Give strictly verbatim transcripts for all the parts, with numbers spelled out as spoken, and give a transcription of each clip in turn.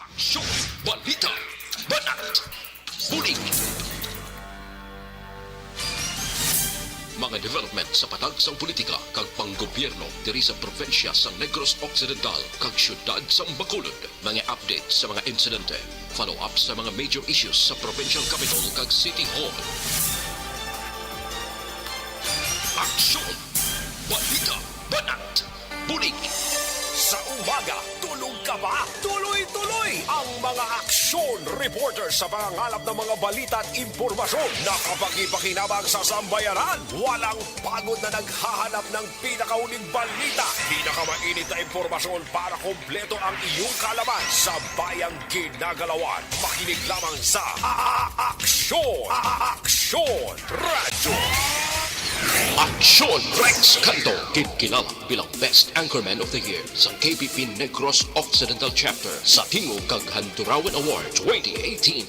Aksyon, balita, banat, bulig. Mga development sa patag sang politika kag panggobyerno diri sa probinsya sang Negros Occidental kag siyudad sang Bacolod. Mga update sa mga insidente, follow-up sa mga major issues sa provincial capital kag city hall. Aksyon, balita, banat, bulig. Sa umaga, tulog ka ba? Tuloy-tuloy ang mga aksyon reporter sa pangangalap ng mga balita at impormasyon na kapaki-pakinabang sa sambayanan. Walang pagod na naghahanap ng pinakahuling balita, pinakamainit na impormasyon para kompleto ang iyong kaalaman sa bayang ginagalawan. Makinig lamang sa A-, A-, Aksyon! A-, Aksyon! Radyo. Aksyon Rex Canto, ginkilala bilang Best Anchorman of the Year sa K B P Negros Occidental Chapter sa Tingog kag Handurawan Award twenty eighteen.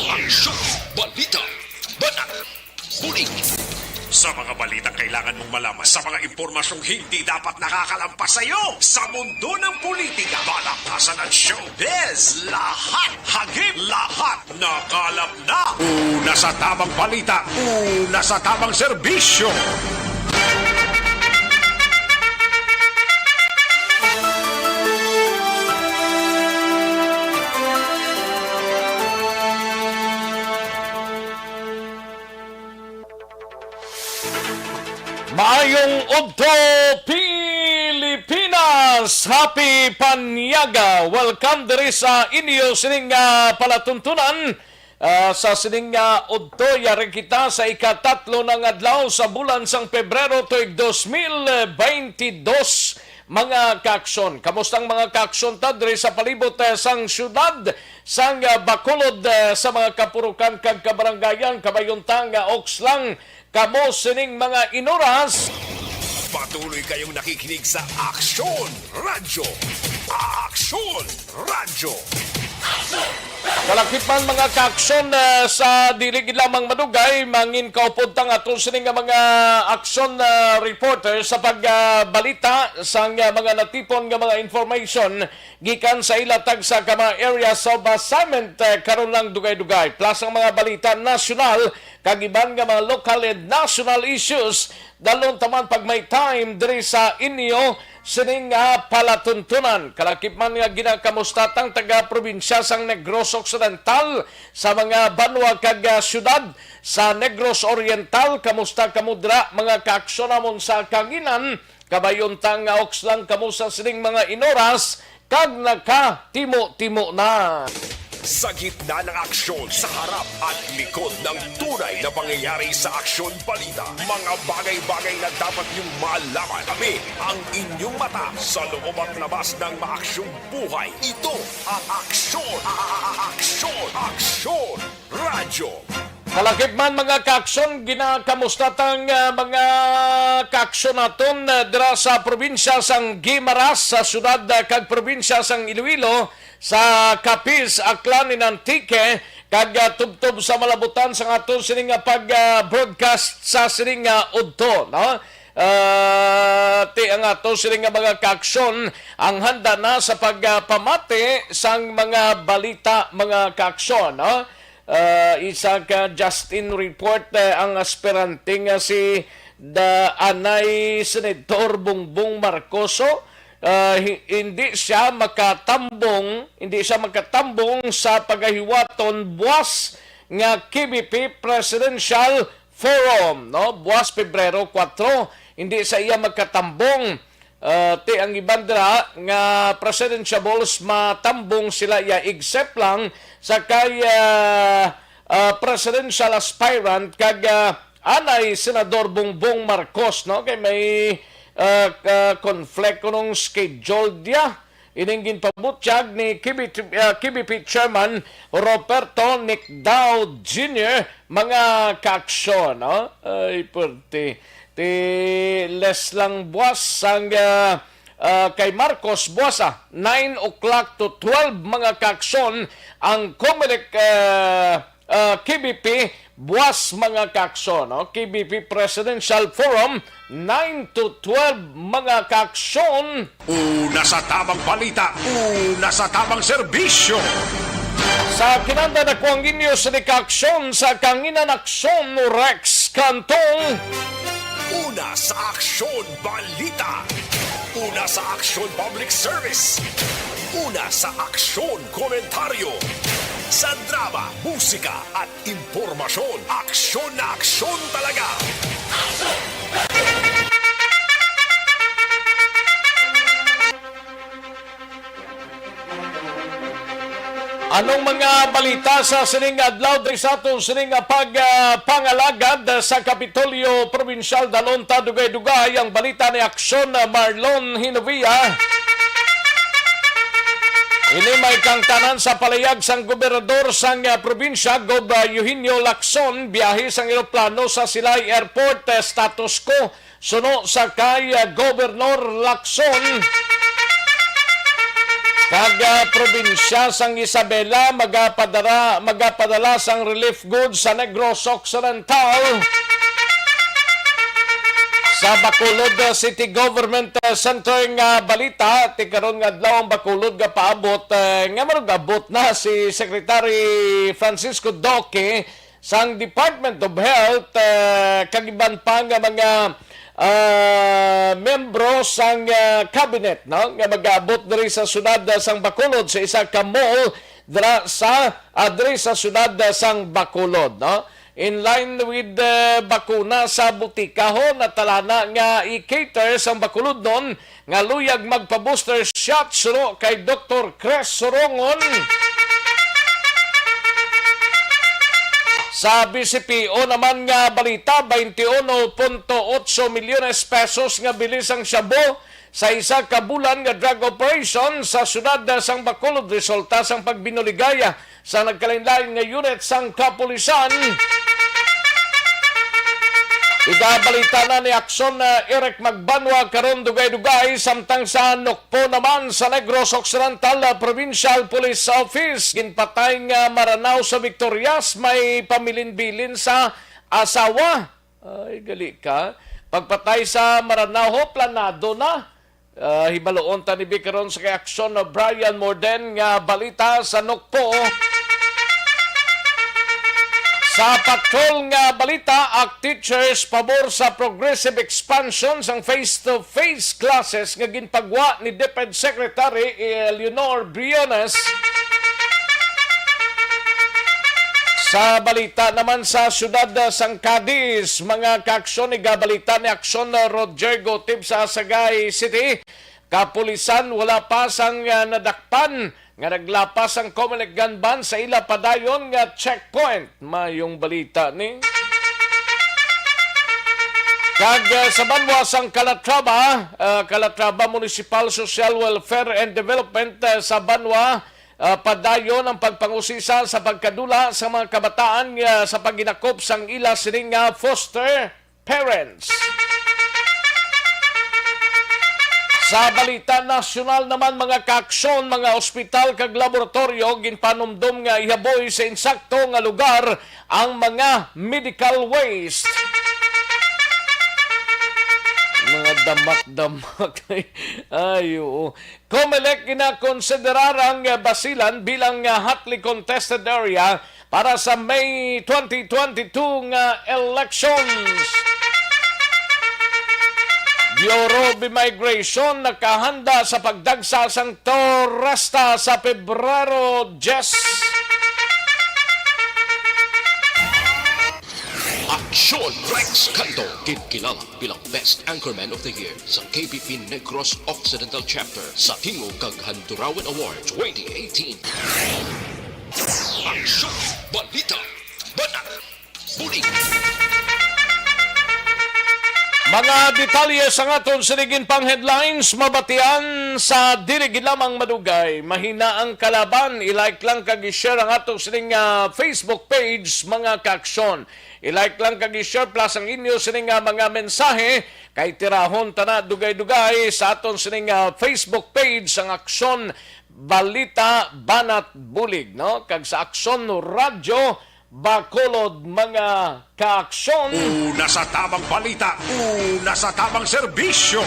Aksyon! Balita! Banat! Bulig! Sa mga balitang kailangan mong malaman, sa mga impormasyong hindi dapat nakakalampas sa iyo, sa mundo ng politika, balaktasan at showbiz, lahat, hagip, lahat, nakalap na. Una sa tamang balita, una sa tamang serbisyo. Maayong udto, Pilipinas! Happy Panyaga! Welcome diri sa inyo sining, ah, palatuntunan, ah, sa sining, ah, udto. Yari kita sa ikatatlo na nga adlaw sa bulan sang Pebrero tuig dos mil beintidos. Mga kaaksyon, kamusta ang mga kaaksyon ta diri sa palibot, eh, sang siyudad sang, ah, Bacolod, eh, sa mga kapurukan kag kabarangayan? Kabayuntang, ah, oks lang kamo sining mga inoras. Patuloy kayong nakikinig sa Aksyon Radyo. Aksyon Radyo. Kalakip man, mga kaaksyon, eh, sa dili gid lamang madugay, mangin kaupod ta nga aton sini nga mga aksyon, eh, reporter sa pagbalita sang, eh, mga natipon nga mga information gikan sa ila tagsa ka mga areas of assignment, eh, karon lang dugay-dugay. Plus ang mga balita nasyonal kag iban nga mga local and national issues. Dalon ta man pag may time diri sa inyo sining nga palatuntunan. Kalakip man nga ginakamusta tang taga-probinsya sang Negros Occidental, sa mga banwa kag, ah, siyudad sa Negros Oriental. Kamusta kamo dira, mga kaaksyon namon sa Kanginan? Kabayuntang nga oks lang kamo sa sining mga inoras kag nakatimo-timo na. Sa gitna ng aksyon, sa harap at likod ng tunay na pangyayari sa Aksyon Balita, mga bagay-bagay na dapat niyong malaman. Kami ang inyong mata sa loob at labas ng maaksyong buhay. Ito ang Aksyon, A-, A-, A-, Aksyon, Aksyon Radyo. Kalakip man, mga kaaksyon, ginakamusta tang, ah, mga kaaksyon naton, ah, dira sa probinsya sang Guimaras, sa siyudad, ah, kag probinsya sang Iloilo, sa Capiz, Aklan, and Antique, kag, ah, tubtob sa malabutan sang aton sini nga pag, ah, broadcast sa sini nga udto, no? Ah, ti ang ato sini nga mga kaaksyon ang handa na sa pagpamati sang mga balita, mga kaaksyon, no? Ah, isa ka Justin report, eh, ang aspirante nga si da-, anay Senator Bongbong Marcoso, ah, hi-, hindi siya makatambong, hindi siya makatambong sa pagahiwaton buwas nga K B P Presidential Forum, no? Buwas Pebrero kuwatro, hindi sa iya magkatambong. Ah, ti ang iban dira nga presidentiables, matambong sila iya, except lang sa kay, ah, ah, presidential aspirant kag, ah, anay Senador Bongbong Marcos, no? Kay may, ah, ka-, conflict kunong schedule diya. Ining ginpabutyag ni K B T, ah, K B P Chairman Roberto Nicdao Junior, mga kaaksyon, no? Ay, perti. Ti less lang buwas ang, ah, ah, kay Marcos buwas, ah, nine o'clock to twelve, mga kaaksyon, ang Comelec, ah, ah, K B P, buwas, mga kaaksyon, no? K B P Presidential Forum, nine to twelve, mga kaaksyon. Una sa tabang balita, una sa tabang serbisyo. Sa kinanda na kuwang inyo sa kaaksyon sa Kanginan Aksyon, Rex Cantong. Una sa aksyon balita. Una sa aksyon public service. Una sa aksyon komentaryo. Sa drama, musika at impormasyon, aksyon na aksyon talaga. Anong mga balita sa sining adlaw diri sa aton sining, ah, pag, ah, pangalagad sa Kapitolyo Probinsyal? Dalon ta dugay-dugay ang balita ni Aksyon, ah, Marlon Hinovia. Ini may kangtanan sa palayag sang gobernador sang, ah, probinsya, Gob, ah, Eugenio Lacson, biyahe sang eroplano sa Silay Airport, ah, status quo suno sa kay, ah, Gobernador Lacson. Kag, ah, probinsya sang Isabela magapadara-, magapadala sang relief goods sa Negros Occidental. Sa Bacolod, ah, City Government, ah, Center nga balita, ti karon nga adlaw ang Bacolod nga paabot, ah, nga marag abot na si Secretary Francisco Duque sang Department of Health, ah, kag iban pa nga mga, ah, miyembro sang, ah, cabinet, no, nga mag-aabot diri sa siyudad, ah, sang Bacolod sa isa ka mall dira sa, ah, diri sa siyudad, ah, sang Bacolod, no. In line with, ah, bakuna sa butika, ho, natalana nga i-cater sang Bacolodnon nga luyag magpa-booster shot suno kay Doktor Chris Sorongon. Sa B C P O naman nga balita, twenty-one point eight milyones pesos nga bili sang shabu sa isa ka bulan nga drug operation sa siyudad sang Bacolod, resulta sang pagbinuligaya sa nagkalainlain nga unit sang kapulisan. Igabalita na ni Aksyon, uh, Eric Magbanwa karon dugay-dugay, samtang sa Nokpo naman sa Negros Occidental, uh, Provincial Police Office, ginpatay nga maranaw sa Victorias may pamilinbilin sa asawa. Ay, gali ka. Pagpatay sa maranaw, ho, planado na. Ah, hibaluon ta ni karon sa kay Aksyon na Brian Morden nga balita sa Nokpo. Sa patrol nga balita, ACT teachers pabor sa progressive expansion sang face-to-face classes nga ginpagwa ni DepEd Secretary Eleanor Briones. Sa balita naman sa siyudad, ah, sang Cadiz, mga kaaksyon, igabalita ni Aksyon, ah, Roger Gotib sa Sagay City. Kapulisan wala pa sang, ah, nadakpan nga naglapas ang Comelec gun van sa ila padayon nga checkpoint. Mayong balita ni. Kag, ah, sa banwa sang Calatrava, ah, Calatrava Municipal Social Welfare and Development, ah, sa banwa, ah, padayon ang pagpangusisa sa pagkadula sa mga kabataan nga sa paghinakop sang ila sining nga foster parents. Sa balita nasyonal naman, mga kaaksyon, mga ospital kag laboratoryo ginpanumdom nga ihaboy sa insakto nga lugar ang mga medical waste. Mga damak-damak. Ay, oo. Comelec ginakonsiderar ang Basilan bilang, ah, hotly contested area para sa May twenty twenty-two nga elections. Bureau of Immigration nakahanda sa pagdagsa sang turista sa Pebrero diyes. Aksyon Rex Cantong, ginkilala bilang Best Anchorman of the Year sa K B P Negros Occidental Chapter sa Tingog kag Handurawan Award twenty eighteen. Aksyon, balita, banat, bulig. Mga detalye sang aton sining pang headlines mabatian sa dili gid lamang madugay. Mahina ang kalaban. I-like lang kag i-share ang aton sining, ah, Facebook page, mga kaaksyon. I-like lang kag i-share plus ang inyo sini nga mga mensahe, kay tirahon ta na dugay-dugay sa aton sini nga Facebook page, ang Aksyon Balita Banat Bulig, no? Kag sa Aksyon Radyo Bacolod, mga kaaksyon. Una sa tamang balita, una sa tamang serbisyo.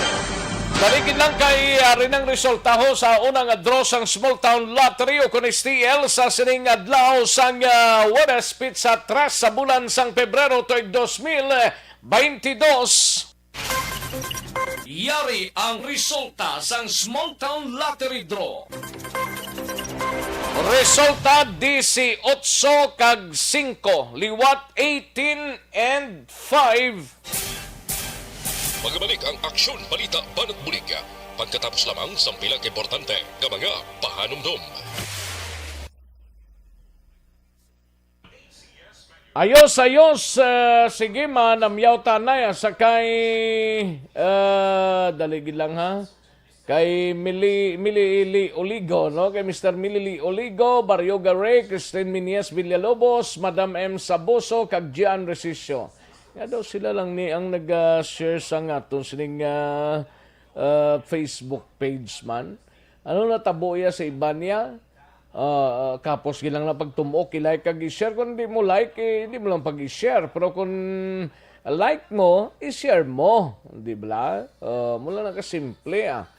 Balikin lang kay, ah, rin ang resulta ho sa unang draw sang Small Town Lottery o kon S T L sa sining adlaw sang, ah, Huwebes, pitsa tres sa bulan sang Pebrero tuig dos mil baynte dos. Yari ang resulta sang Small Town Lottery Draw. Resulta, disiotso kag singko, liwat eighteen and five. Magabalik ang Aksyon, Balita, Banat Bulig pagkatapos lamang sang pila ka importante nga mga pahanumdom. Ayos, ayos. Ah, sige, manamyaw tanay, ah, sa kay, ah, dali gid lang, ha. Kay Mili-, Milili Oligo, no? Kay Mister Milili Oligo, Barrio Gare, Christine Minies Villalobos, Madam M Sabuso, kag Gian Resicio. Nga daw sila lang ni ang nag-share sa aton sining, ah, ah, Facebook page man. Ano na tabo iya sa iban niya? Ah, ah, kapos gid lang na pagtumok, i-like kag i-share. Kung di mo like, eh, di mo lang pag-i-share. Pero kung like mo, i-share mo. Di ba? Ah, mula na kasimple, ah.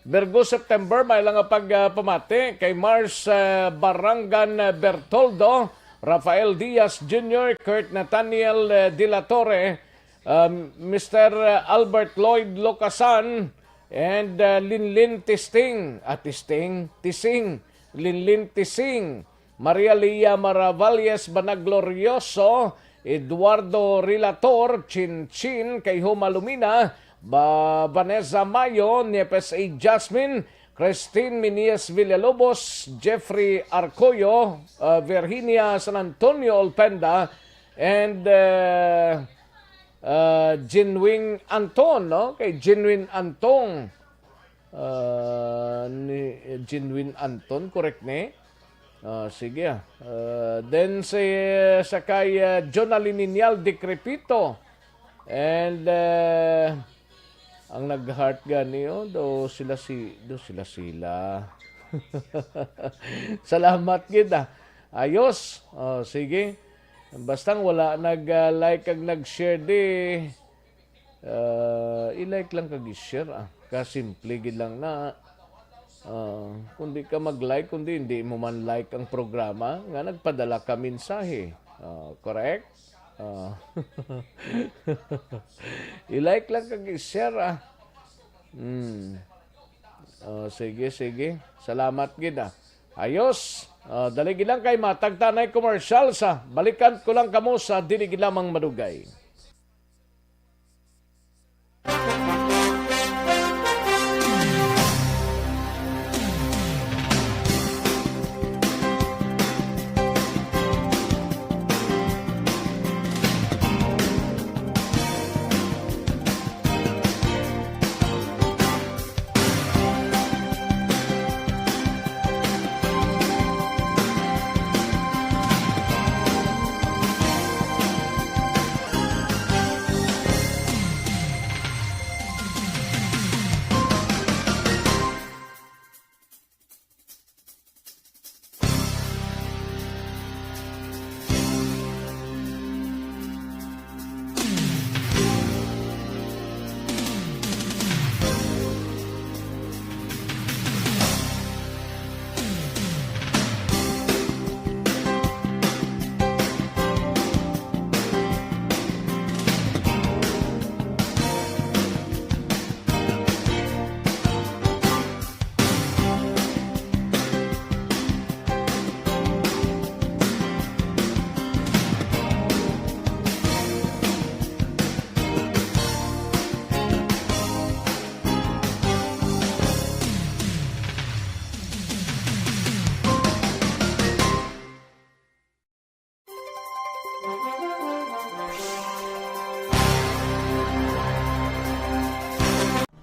Virgo September, may lang nga pag, ah, pamati kay Mars, ah, Barangan, ah, Bertoldo, Rafael Diaz Junior, Kurt Nathaniel, ah, De La Torre, um, Mister Albert Lloyd Locasan, and, uh, Linlin Tisting. Ah, Tisting, Tising. Linlin Tising. Maria Lia Maravalles Banaglorioso, Eduardo Rilator, Chin Chin, kay Homa Lumina, ba-, Vanessa Mayo, Niepes A Jasmine, Christine Minies Villalobos, Jeffrey Arcoyo, uh, Virginia San Antonio Olpenda, and, uh, Ah, Jinwing Anton, no? Kay Jinwin Antong. Ah, ni, Jinwin Anton, correct ni? Ah, sige, ah. Ah, then si, sa kay, ah, Jonalyn Ninyal Decrepito. And, ah, ang nag-heart gani, oh, do sila si, do sila sila. Salamat gid, ah. Ayos. Oh, sige. Basta wala nag, ah, like kag nag-share di, ah, i-like lang kag i-share, ah. Kasimple gid lang na. Ah, kung di ka mag-like, kundi hindi mo man like ang programa, nga nagpadala ka mensahe. Ah, correct? Ah. I-like lang kag i-share, ah. Hmm. Oh, sige, sige. Salamat gid, ah. Ayos. Ah, dali gid lang kay matag ta nay commercial sa balikan ko lang kamo sa dili gid lamang madugay.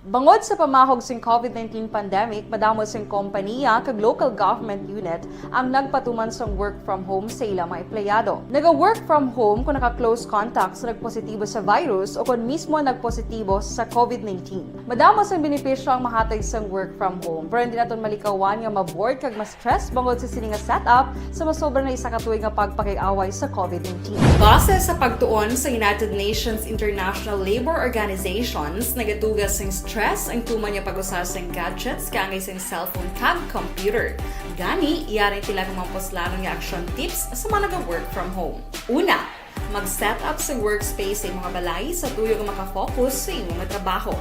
Bangod sa pamahog sing COVID nineteen pandemic, madamo sing kompaniya kag local government unit ang nagpatuman sang work from home sa ila mga empleyado. Naga-work from home kung naka-close contact sa nagpositibo sa virus o kon mismo nagpositibo sa COVID nineteen. Madamo sang benepisyo ang mahatag sang work from home, pero hindi naton malikawan nga ma-bored kag ma-stress bangod sa sini nga setup sa masobra na isa ka tuig nga pagpakig-away sa COVID nineteen. Base sa pagtuon sa United Nations International Labour Organizations, nagatuga sing stress ang tuman nga pag-usa sing gadgets kaangay sing cellphone kag computer. Gani, yari ang pila ka mga puslanon nga action tips sa mga naga-work from home. Una, mag-set up sa workspace sa imong balay sa tuyo nga makafocus sa imong trabaho.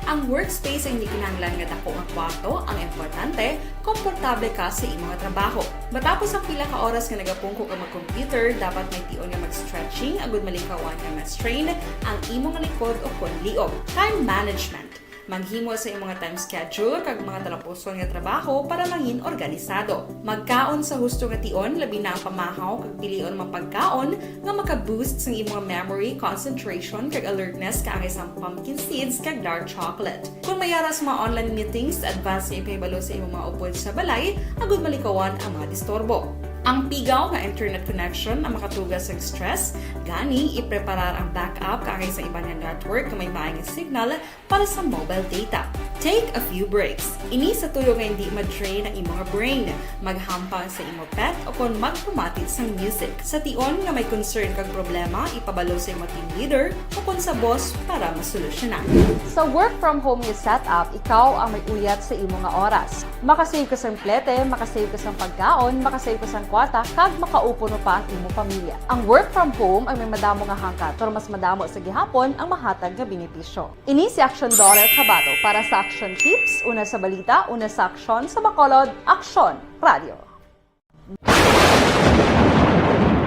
Ang workspace ay hindi kinahanglan nga dako nga kwarto. Ang importante, komportable ka sa imong trabaho. Matapos ang pila ka oras nga nagapungko ka mag-computer, dapat may tion nga mag-stretching agud malikawan nga ma-strain ang imong likod o kon liog. Time management. Maghimo sa imong time schedule kag mga talapuson nga trabaho para mangin organisado. Magkaon sa husto nga tion, labi na ang pamahaw kag pilion mga pagkaon nga maka-boost sang imong memory, concentration, kag alertness kaangay sang pumpkin seeds kag dark chocolate. Kung may ara sa mga online meetings, advance nga ipahibalo sa imong mga upod sa balay agud malikawan ang mga disturbo. Ang pigaw nga internet connection ang makatuga sa stress, gani ipreparar ang backup kaangay sa iban nga network nga may maayong signal para sa mobile data. Take a few breaks. Ini sa tuyo nga hindi ma-drain ang imong brain. Maghampang sa imo pet o kon magpamati sang music. Sa tion nga may concern kag problema, ipabalo sa imo team leader o kon sa boss para masolusyonan. Sa work from home nga setup, ikaw ang may uyat sa imo nga oras. Makasave ka sang plete, makasave ka sang pagkaon, makasave ka sang kwarta, kag makaupo no pa ang imo pamilya. Ang work from home ay may madamo nga hangkat, pero mas madamo sa gihapon ang mahatag nga benepisyo. Ini si Action Dollar Kabato para sa Action Tips, una sa balita, una sa aksyon, sa Bacolod, Aksyon Radio.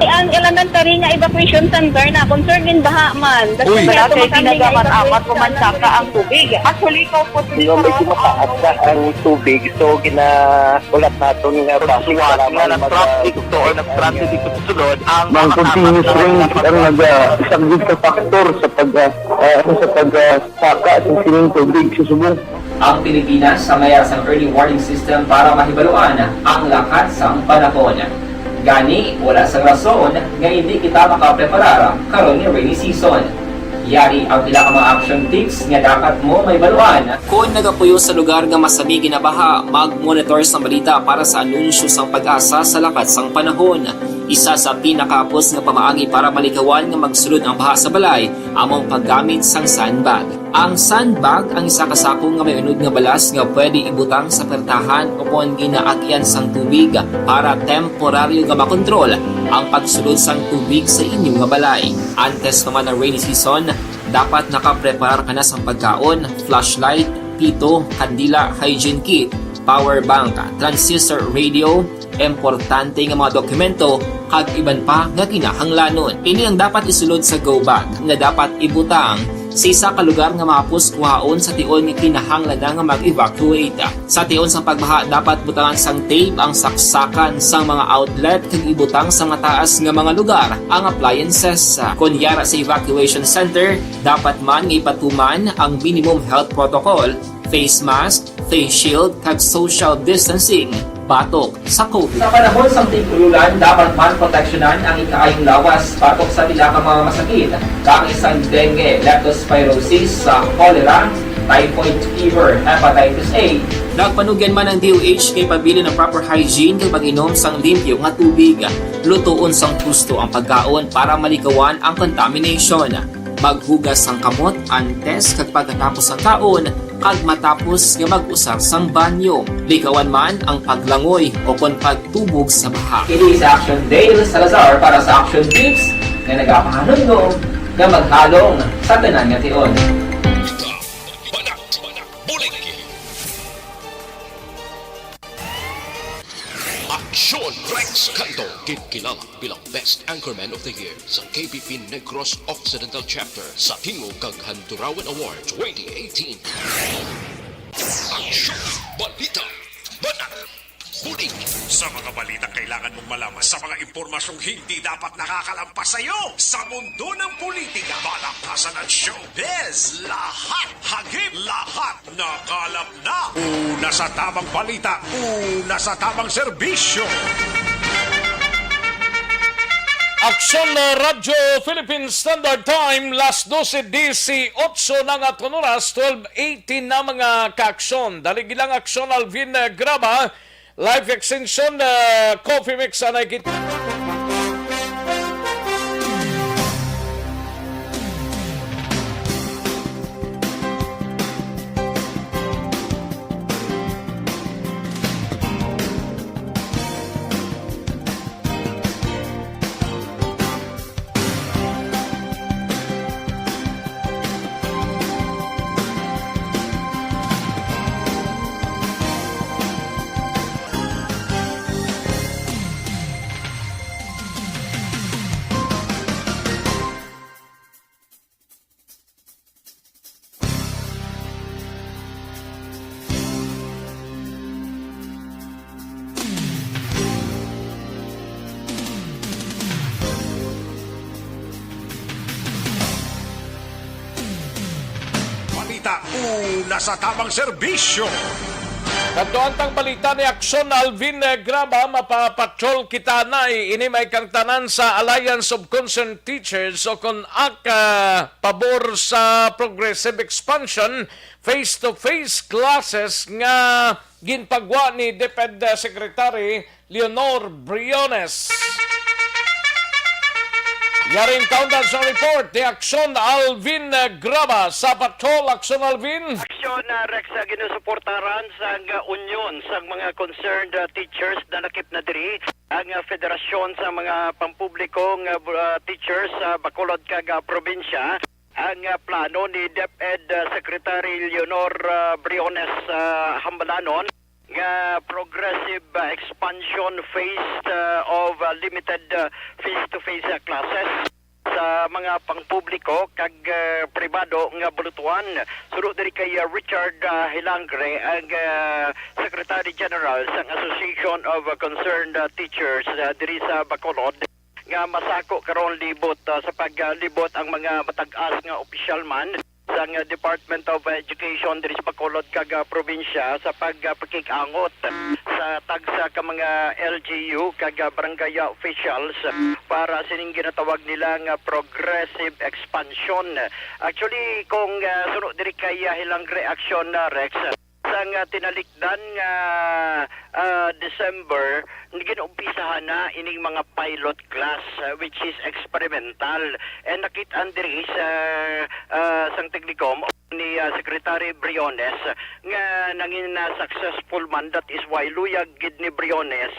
Ang elementary nga evacuation center na concern in baha man. Uy! Wala kay ginagamit-amat, pumansaka ang tubig. Actually, ikaw po, medyo mataas na ang tubig, so gina-, ulat naton nga base nga mag-, na nag-traffic to or nag-transit dito sa sulod ang mga continuous rain ang nag-, ah, isang big factor sa pag, ah, ah, sa pag, ah, saka sa sining tubig sa subong. Ang Pilipinas sa mayara sang early warning system para mahibaluan ang lakat sang panahon. Gani, wala sang rason nga hindi kita makapreparar karon nga rainy season. Yari ang pila ka mga action tips nga dapat mo mahibaluan. Kon nagapuyo sa lugar nga masami ginabaha, mag-monitor sang balita para sa anunsyo sang PAGASA sa lakat sang panahon. Isa sa pinakahapos nga pamaagi para malikawan nga magsulod ang baha sa balay amo ang paggamit sang sandbag. Ang sandbag ang isa ka sako nga may unod nga balas nga pwede ibutang sa pertahan o kon ginaagyan sang tubig para temporaryo nga makontrol ang pagsulod sang tubig sa inyo nga balay. Antes pa man ang rainy season, dapat nakapreparar ka na sang pagkaon, flashlight, pito, kandila, hygiene kit, power bank, transistor radio, importante nga mga dokumento, kag iban pa nga kinahanglanon. Ini ang dapat isulod sa go bag nga dapat ibutang sa isa ka lugar nga mahapos kuhaon sa tion nga kinahanglan na nga mag-evacuate. Sa tion sang pagbaha, dapat butangan sang tape ang saksakan sang mga outlet kag ibutang sa mataas nga mga lugar ang appliances. Kon yara sa evacuation center, dapat man nga ipatuman ang minimum health protocol, face mask, face shield, kag social distancing batok sa COVID. Sa panahon sang tig-ululan, dapat man proteksyonan ang ikaayong lawas batok sa pila ka mga masakit, kaangay sang dengue, leptospirosis, sa cholera, typhoid fever, hepatitis A. Nagpanugyan man ang D O H nga ipabilin ang proper hygiene kag pag-inom sang limpyo nga tubig. Lutoon sang husto ang pagkaon para malikawan ang contamination. Maghugas sang kamot antes kag pagkatapos sang kaon kag matapos nga mag-usar sang banyo. Likawan man ang paglangoy o kon pagtubog sa baha. Ini si Action Dale Salazar para sa Action Tips nga nagapahanumdom nga maghalong sa tanan nga tion. Aksyon Rex Canto, ginkilala bilang Best Anchorman of the Year sa K B P Negros Occidental Chapter sa Tingog kag Handurawan Award twenty eighteen. Aksyon! Balita! Banat! Bulig! Sa mga balitang kailangan mong malaman, sa mga impormasyong hindi dapat nakakalampas sa iyo, sa mundo ng politika, palakpasan at showbiz, lahat hagip, lahat Nakalap na. Una sa tamang balita, una sa tamang serbisyo. Aksyon na Radyo Philippine Standard Time, las dose dieciocho na nga aton oras, twelve eighteen na mga kaaksyon. Dali gilang aksyon, Alvin, eh, Graba, Life Extension, eh, Coffee Mix, anay kita. Balita, una sa tamang serbisyo. Kadto ang tang balita ni Aksyon Alvin, eh, Graba, mapapatrol kita na, eh, ini may kang tanan sa Alliance of Concerned Teachers o kon aka pabor sa progressive expansion, face-to-face classes nga ginpagwa ni DepEd Secretary Leonor Briones. Yaring kaundan sa report ni Aksyon Alvin Graba sa Patrol. Aksyon Alvin. Aksyon na Rex, ah, ginusuportaran sang, ah, Union sang mga Concerned, ah, Teachers na lakip na diri ang, ah, Federasyon sa mga Pampubliko nga, ah, Teachers sa Bacolod kag, ah, probinsya. Ang, ah, plano ni DepEd, ah, Secretary Leonor, ah, Briones, ah, Hambalanon nga progressive, ah, expansion phase, ah, of, ah, limited, ah, face-to-face, ah, classes sa mga pangpubliko kag, ah, pribado nga bulutuan. Suno diri kay, ah, Richard, ah, Hilangre, ang, ah, Secretary General sang Association of, ah, Concerned, ah, Teachers, ah, diri sa Bacolod, nga masako karon libot, ah, sa paglibot ang mga matag-as nga opisyal man sang, ah, Department of Education diri sa Bacolod kag, ah, probinsya sa pag, ah, pakig-angot sa tagsa ka mga L G U kag, ah, barangay, ah, officials para sining ginatawag nila nga progressive expansion. Actually, kung, ah, suno diri kay, ah, Hilangre Aksyon, ah, Rex, sang, ah, tinalikdan nga, ah, December, ginumpisahan na ining mga pilot class, ah, which is experimental. And nakit-an diri sa, ah, sang Technicom ni, ah, Secretary Briones nga nangin na successful man. That is why luyag gid ni Briones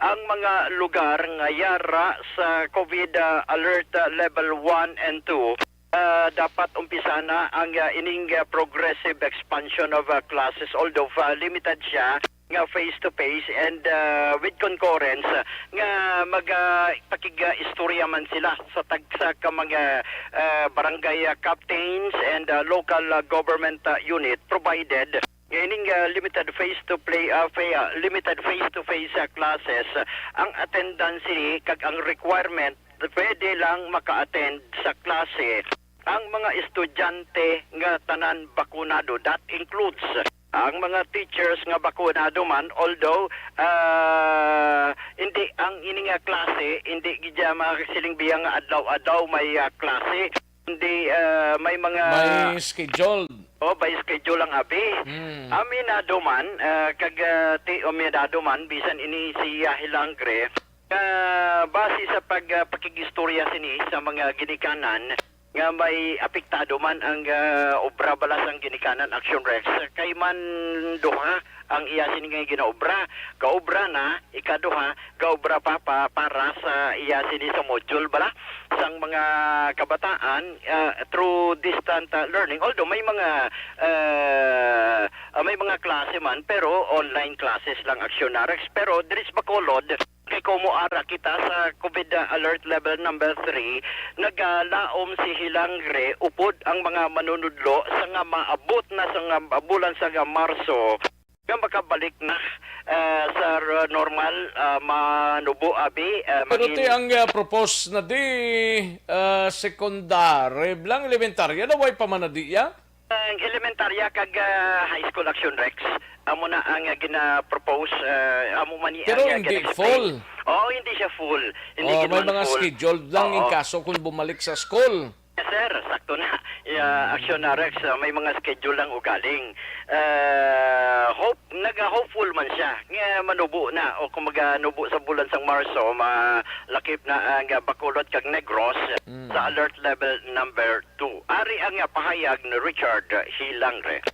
ang mga lugar nga yara sa COVID, ah, alert, ah, level one and two, ah, dapat umpisa na ang, ah, ining, ah, progressive expansion of, ah, classes, although, ah, limited siya nga face-to-face and, ah, with concurrence, ah, nga mag, ah, pakig-istorya man sila sa tagsa ka mga, ah, barangay, ah, captains and, ah, local, ah, government, ah, unit, provided nga ining, ah, limited face to play, ah, fa-, ah, limited face-to-face, ah, classes, ah, ang attendance sini kag ang requirement, pwede lang maka-attend sa klase ang mga estudyante nga tanan bakunado. That includes ang mga teachers nga bakunado man, although, ah, hindi ang ini nga klase, hindi gid siya makasiling biya nga adlaw-adlaw may, ah, klase. Hindi, ah, may mga May schedule. Oh, by schedule lang abi. Hmm. Aminado man, ah, kag, ah, ti-, aminado man, bisan ini si, ah, Hilangre, ah, base sa pag, ah, pakig-istorya sini sa mga ginikanan nga may apektado man ang, ah, obra bala sang ginikanan Action Rex. Kay man duha ang iya sini nga ginaobra. Gaobra na, ikaduha, gaobra pa, pa para sa iya sini sa module bala sang mga kabataan, ah, through distant, ah, learning. Although may mga, ah, ah, may mga klase man, pero online classes lang, Action Rex. Pero diri sa Bacolod, kay komo ara kita sa COVID, ah, alert level number three, nagalaom si Hilangre upod ang mga manunudlo sa nga maabot na sa nga bulan sa nga Marso nga makabalik na, ah, sa r-, normal, ah, manubo abi, ah, Pero mangin- ti ang, ah, propose na di, ah, secondary lang, elementarya na, way pa man na di ya? Ang elementarya kag, ah, high school, Action Rex, amo na ang, ah, gina-propose, ah, amo man ni Pero ang, ah, hindi gina-explain. Full. Oo, hindi siya full. Hindi Oh, may mga full. Scheduled lang in Oo. Kaso kung bumalik sa school. Yes, sir, sakto na. Yeah, Action Rex, ah, may mga schedule lang ugaling. Ah, hope, naga-hopeful man siya nga manubo na o kung maganubo sa bulan sang Marso, malakip na ang, ah, Bacolod kag Negros Mm. sa alert level number two. Ari ang, ah, pahayag ni Richard Hilangre.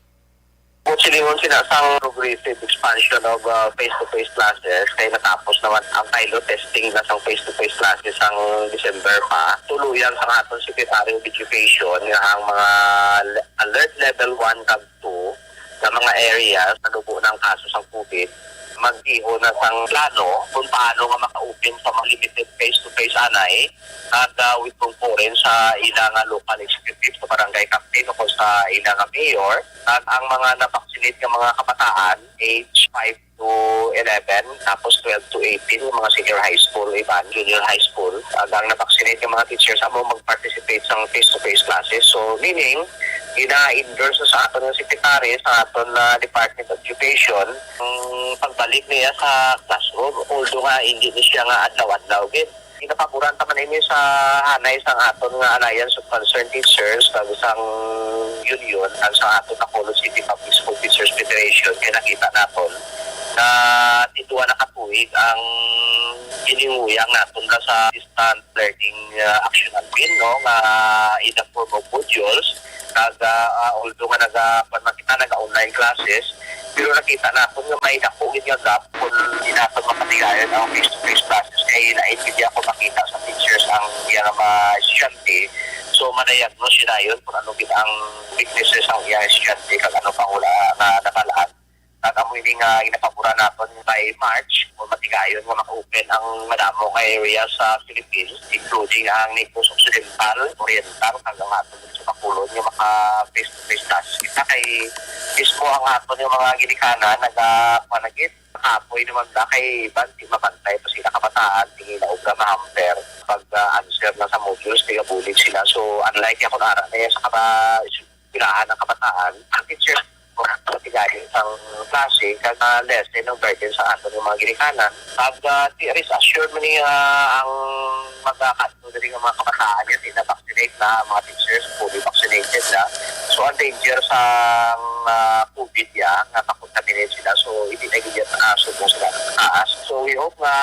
Kung silingon sina sang progressive expansion of, uh, face-to-face classes, kay natapos naman ang pilot testing na sang face-to-face classes sang December pa. Tuluyan sa aton Secretary of Education nga ang mga le-, alert level one kag two nga mga areas nanubo ng kaso sang COVID, magtiho na sang plano kung paano nga maka-open sa mga limited face-to-face anay, kag, ah, with concurrence sa ila nga local executive sa barangay captain o kung sa ila nga mayor, kag ang mga na-vaccinate nga mga kabataan, age five to eleven, tapos twelve to eighteen, yung mga senior high school, iban, junior high school, kag ang na-vaccinate nga mga teachers, amo mag-participate sa face-to-face classes. So, meaning, gina-endorse sa aton nga secretary, sa aton na Department of Education, ang pagbalik niya sa classroom, although nga hindi ni siya nga adlaw-adlaw gid. Ginapaboran ta man ini sa hanay sang aton nga Alliance of Concerned Teachers kag sang union kag sa aton Bacolod City Public School Teachers Federation, kay nakita naton na tindwa na ka tuig ang gininguyang naton na sa distant learning, uh, action, Alvin, no, nga in the form of modules, kag, uh, uh, although nga naga, kuwan man kita, naga-online classes, pero nakita naton nga may dako gid nga gap kung di naton mapatigayon ang face-to-face classes. Kay lain gid ako makita sa teachers ang iya nga mga estudyante. So, ma-diagnose sila yun kung ano gid ang weaknesses ang iya estudyante kag ano pa wala nga nabalaan. Kag amo ini nga ginapaboran naton by March, kung matigayon nga maka-open ang madamo nga area sa Philippines, including ang Negros Occidental, Oriental, kag ang aton sa Bacolod nga maka face-to-face classes kita. Kay mismo ang aton nga mga ginikanan naga-, kuwan na gid, kapoy naman na kay iban, di mabantay pa sila kabataan, tingin na obra mahamper pag, ah, answer na sa modules, tigabulig sila. So, unlike ya kung ara na yan sa kaba-, eskwelahan ang kabataan, ang teacher, matigayon sang klase, kag, ah, lessen ang burden sa aton nga mga ginikanan. Kag, ah, ti-, rest assured man ni, ah, ang magkakadto diri nga mga kabataan nga di na vaccinate na, ang mga teachers fully vaccinated na. So, ang danger sa, ah, COVID ya, nga ma-contaminate sila. So, hindi na gid, ah, subong sila taas. So, we hope nga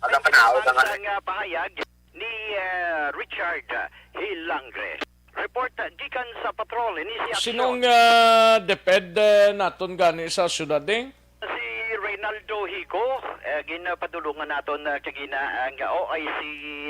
magapanaog ang Ang pahayag ni, ah, Richard Hilangre. Report, ah, gikan sa patrol, ini si Aksyon. Sinong, ah, DepEd, eh, naton gani sa syudad, eh? Si Reynaldo Hico, eh, ginapadulungan naton, ah, kagina ang O I C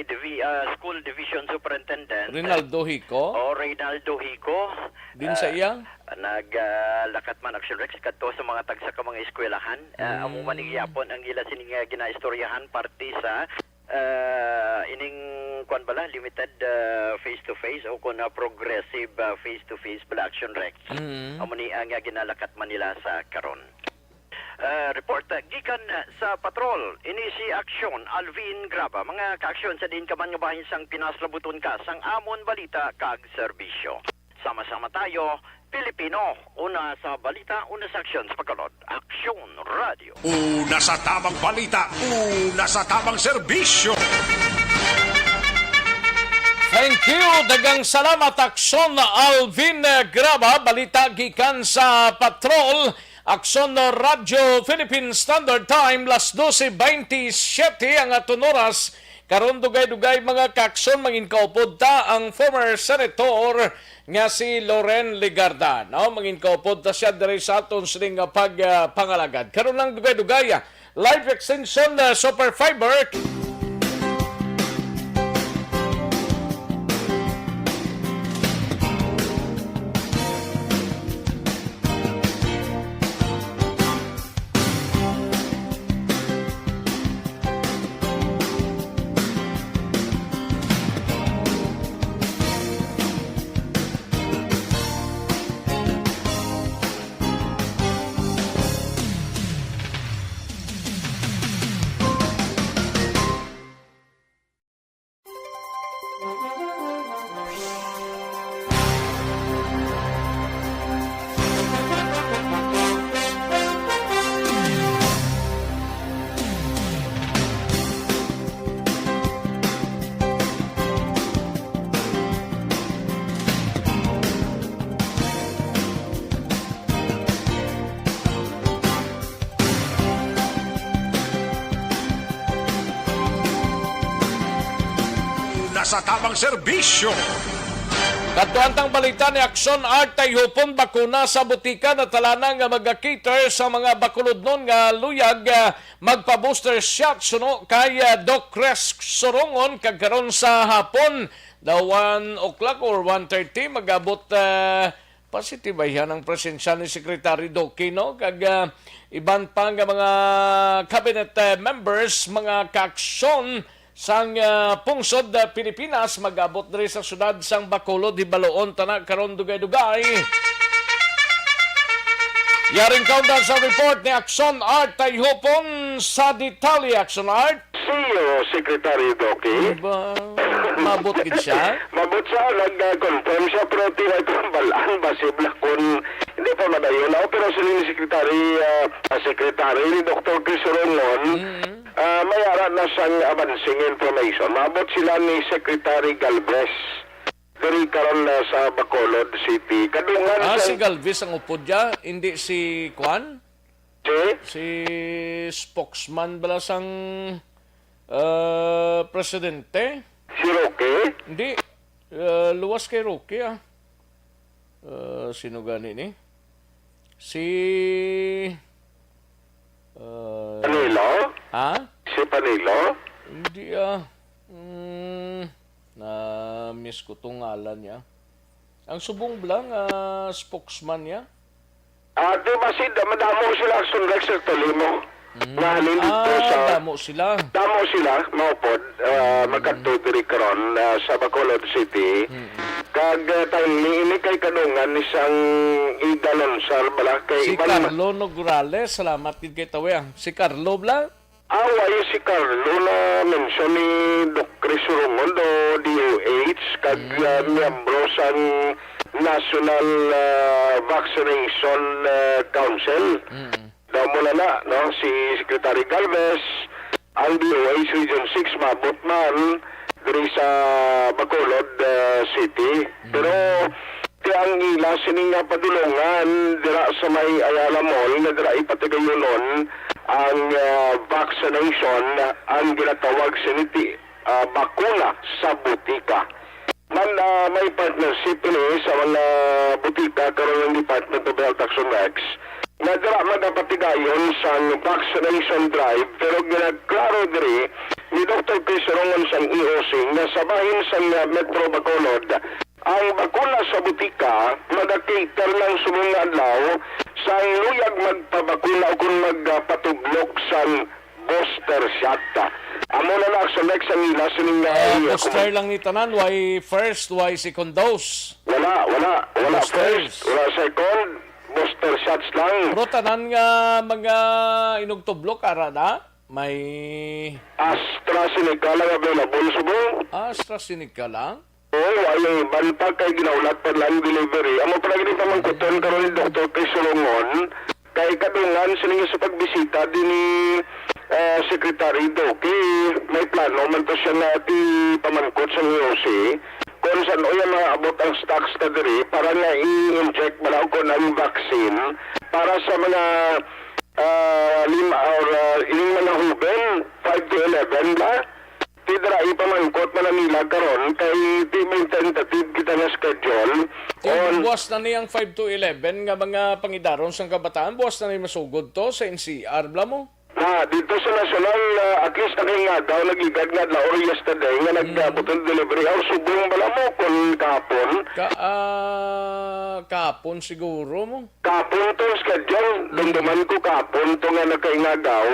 Divi-, ah, School Division Superintendent. Reynaldo Hico? O, Reynaldo Hico. Din sa Ah, iya? nag, ah, lakat man, Action Rex, kadto sa mga tagsa ka mga eskwelahan. Ah, amo man Mm. gihapon ang ila sining, ah, ginaistoryahan parte sa ah, ining, kuwan bala, limited, ah, face-to-face o kon, ah, progressive, ah, face-to-face bala, Action Rex. Mm. Amo ni ang, ah, ginalakat man nila sa karon. Ah, report, ah, gikan, ah, sa patrol, ini si Aksyon Alvin Graba. Mga kaaksyon, sa diin ka man nga bahin sang Pinas, labuton ka sang amon balita kag serbisyo. Sama-sama tayo, Pilipino. Una sa balita, una sa aksyon sa pagkalod. Aksyon Radio. Una sa tamang balita, una sa tamang serbisyo. Thank you. Daghang salamat, Aksyon Alvin Graba. Balita gikan sa Patrol. Aksyon Radyo Philippine Standard Time, las doce veintisiete ang aton oras. Karon, dugay-dugay, mga kaaksyon, mangin kaupod ta ang former senator nga si Loren Legarda, no? Mangin kaupod ta siya diri sa aton sining nga pag, ah, pangalagad. Karon lang, dugay-dugay, ah, Life Extension, ah, Super Fiber. sa tamang serbisyo. Kadtuan tang balita ni Action Art, Tayhupon bakuna sa butika, natalana nga maga-cater sa mga Bacolodnon nga luyag, ah, magpa-booster shot suno kay, ah, Doc Chris Sorongon, kag karon sa hapon, the one o'clock or one thirty, mag-abot, ah, positive ay ang presensya ni Secretary Doc, no? Kag, ah, iban pa nga mga cabinet, ah, members, mga kaaksyon, sang, ah, pungsod, ah, Pilipinas, mag-abot diri sa syudad sang Bacolod. Hibaluon ta na karon dugay-dugay. Yaring kaundan sa report ni Action Art Tayhupon sa detalye, Action Art. See you, Secretary Doki. Ba, mabot gid siya? Mabot siya, nag-confirm siya, pero di ay pambalaan, basi bala kun hindi pa madayon. Pero sila ni Secretary, ah, Secretary ni Doktor Chris Rongon, Mm. Ah, may ara na sang abansing information. Maabot sila ni Secretary Galvez diri karon na sa Bacolod City. Kadungan Ah, sang si Galvez ang upod niya, hindi si Kwan? Si? Si spokesman bala sang, ah, presidente? Si Roque? Hindi. Ah, luwas kay Roque, ah. Ah, sino gani ni? Si, ah, Panilo? Ha? Si Panilo? Hindi, ah. Mm, na-miss ko tong ngalan niya. Ang subong bala nga spokesman niya? Ah, di ba si, madamo sila, Action Rex, sa Tolimo? Mm. Nga halin dito Ah, sa damo sila. Damo sila, maupod, ah, Mm. magkadto diri karon, ah, sa Bacolod City. Mm. Kag, ah, timely ini kay kadungan ni sang Ida Lonsar bala kay Si iban ma- Carlo Nograles, salamat gid kay Tawi, ah. Si Carlo bala? Ah, wala si Carlo na mention ni Doc Chris Rungon do D O H kag, Mm. ah, miyembro sang National, ah, Vaccination, ah, Council. Mm. Daw mo na na, no, si Secretary Galvez, ang D O H Region six maabot man diri sa Bacolod, ah, City. Mm. Pero ti ang ila sini nga padulongan dira sa may Ayala Mall nga dira ipatigayonon ang, ah, vaccination, ang ginatawag sini ti, ah, bakuna sa butika. Man, ah, may partnership ini sa mga butika karon ang Department of Health Action Rex nga dira magapatigayon sang vaccination drive, pero ginaklaro diri ni Doktor Chris Rongon sang E O C nga sa bahin sang, ah, Metro Bacolod, ang bakuna sa butika maga-cater lang subong nga adlaw sang luyag magpabakuna o kon magpatublok sang booster shot. Amo na lang sa next ang ila sining, ah, Ah, iya, booster kuman- lang ni tanan, why first, why second dose? Wala, wala, wala Boosters. First, wala second, booster shots lang. Pero tanan nga mga inugtublok, ara na? May AstraZeneca lang available, subong. AstraZeneca lang? Oo, ay, iban pa kay ginahulat pa lang delivery. Amo pa lagi ni pamangkuton karon ni Doktor Chris Solomon, kay kadungan sila sa pagbisita din ni, ah, Secretary Doki. May plano man to siya nga ipamangkot sa E O C kung saan o yung mga abot ang stocks na diri para nga i-inject man ako ng vaccine para sa mga, ah, lima or, ah, ining mga huben, five to eleven ba? Ti dira ipamangkot man na nila karon kay di may tentative kita nga schedule. Ti on buwas na ni ang five to eleven nga mga pangidaron sang kabataan, buwas na ni masugod to sa N C R, bala mo? Na, dito sa nasyonal, ah, at least nakingagaw, nagligad nga adlaw or yesterday nga Mm. nagabot ang delivery. Aw, subong bala mo kung kahapon? Ka-, ah, kahapon siguro mo. Kahapon to ang schedule. Mm. Dumduman ko kahapon to nga nakaingagaw,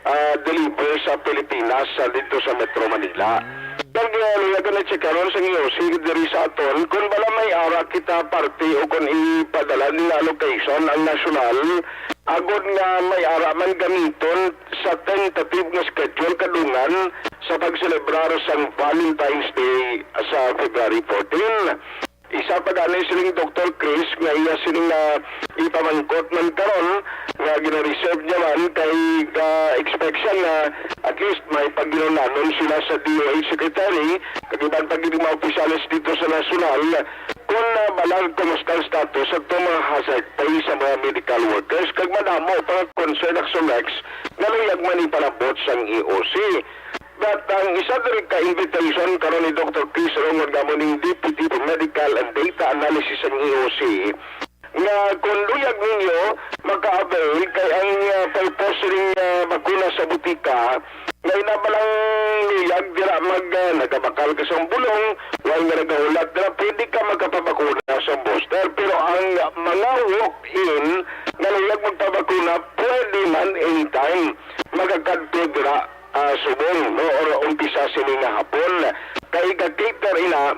ah, deliver sa Pilipinas, ah, dito sa Metro Manila. Mm. Kag, ah, luya ka na check karon sa E O C diri sa aton, kung bala may ara kita parte o kung ipadala nila location ang nasyonal, agod nga may ara man gamiton sa tentative nga schedule kadungan sa pagselebrar sang Valentine's Day sa February fourteen. Isa pa gani sining Doktor Chris nga iya sining na ipamangkot man karon nga gina-reserve niya man kay ga-expect siya nga at least may pagginunanon sila sa D O H secretary kag iban pa gid mga opisyales dito sa nasyonal kung, ah, balag kumusta ang status sa mga hazard pay sa mga medical workers kag madamo pa nga concern, Action Rex, nga luyag man ipalabot sang E O C. But ang isa diri ka invitation karon ni Doctor Chris Rongon nga amo ning Deputy for Medical and Data Analysis sang E O C, nga kung luyag ninyo, maka-avail kay ang, ah, purpose ning, ah, bakuna sa butika, nga ina ba lang luyag dira mag, ah, nagabakal ka sang bulong, way nga nagahulat dira, pwede ka magkapabakuna sa booster. Pero ang mga walk-in nga luyag magpabakuna, pwede man anytime. Magakadto dira, ah, subong, no, or umpisa sini nga hapon. Kay ga-cater ina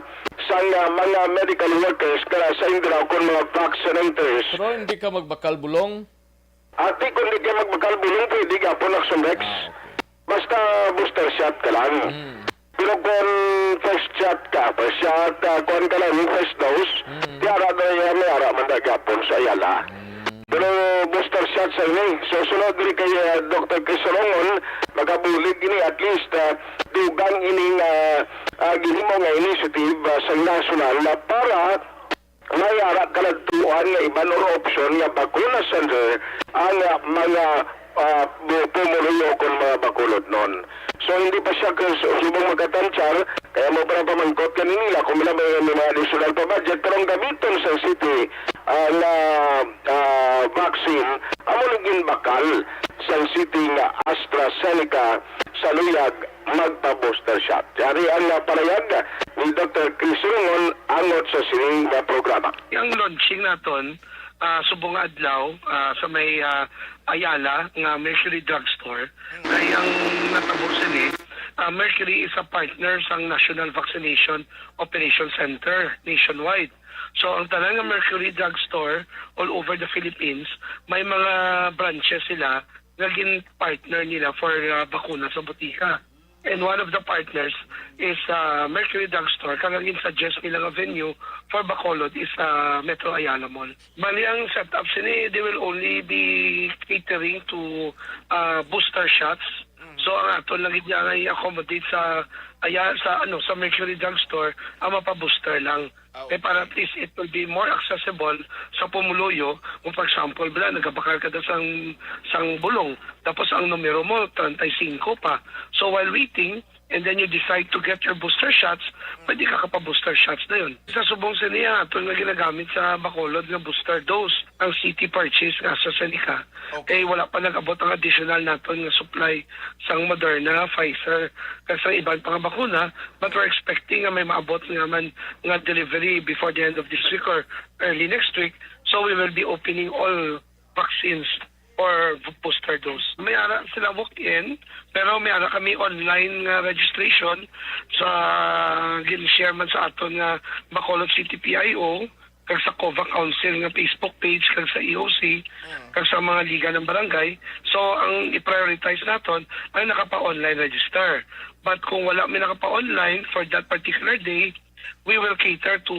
sang, ah, mga medical workers kara sa Indraw kon mga vaccinators. Pero hindi ka magbakal bulong? Ati, kung di ka magbakal bulong, pwede gapon, Action Rex. Ah, okay. Basta booster shot ka lang. Mm. Pero kung first shot ka, first shot, ah, kuwan ka lang, first dose, Mm. di ara na yan, may ara man na gapon sa Ayala. Mm. Pero booster shot sa ini. So, sunod diri kay, ah, Doctor Chris Solomon, makabulig ini at least, ah, dugang ining, ah, ah, gihimo nga initiative, ah, sa national na para may ara kaladtuan nga iban or option nga bakuna center ang, ah, mga, ah, bu-, pumuluyo kon mga bakulod nun. So, hindi pa siya kas-, subong magkatansyar, kaya mo para pamangkot ka nila kung may mga, may mga additional pa budget, pero ang gamiton sa city, ah, nga, ah, vaccine, amo nang ginbakal sa city nga AstraZeneca sa luyag magpa-booster shot. Yari ang, ah, panayag ni Doctor Chris Rongon angot sa sini nga programa. Ang launching naton, ah, subong nga adlaw, ah, sa may, ah, Ayala nga Mercury Drugstore. Kay ang natabo sini, ah, Mercury is a partner sang National Vaccination Operation Center nationwide. So, ang tanan nga Mercury Drugstore all over the Philippines, may mga branches sila nga gin-partner nila for, ah, bakuna sa butika. And one of the partners is, ah, Mercury Drugstore, kag ang gin-suggest nila nga venue for Bacolod is, ah, Metro Ayala Mall. Bali, ang setup sini, they will only be catering to, ah, booster shots. So, ang aton lang gid nga i-accommodate sa, aya, sa, ano, sa Mercury Drugstore, ang mapa-booster lang. Ah, okay. Kay para at least it will be more accessible sa pumuluyo. Kung for example, bala, nagabakal ka da sang, sang bulong, tapos ang numero mo, treinta y cinco pa. So while waiting, and then you decide to get your booster shots, pwede ka kapa-booster shots na yun. Sa subong sini, ang aton nga ginagamit sa Bacolod nga booster dose, ang city purchase nga AstraZeneca. Okay. Kay wala pa nag-abot ang additional naton nga supply sang Moderna, Pfizer, kag sa iban pa nga bakuna, but we're expecting nga may maabot nga man nga delivery before the end of this week or early next week. So we will be opening all vaccines or booster dose. May ara sila walk-in, pero may ara kami online nga registration sa gin-share man sa aton nga Bacolod City P I O, kag sa COVA Council nga Facebook page, kag sa E O C, Mm. kag sa mga liga ng barangay. So, ang i-prioritize naton ang nakapa-online register. But kung wala may nakapa-online for that particular day, we will cater to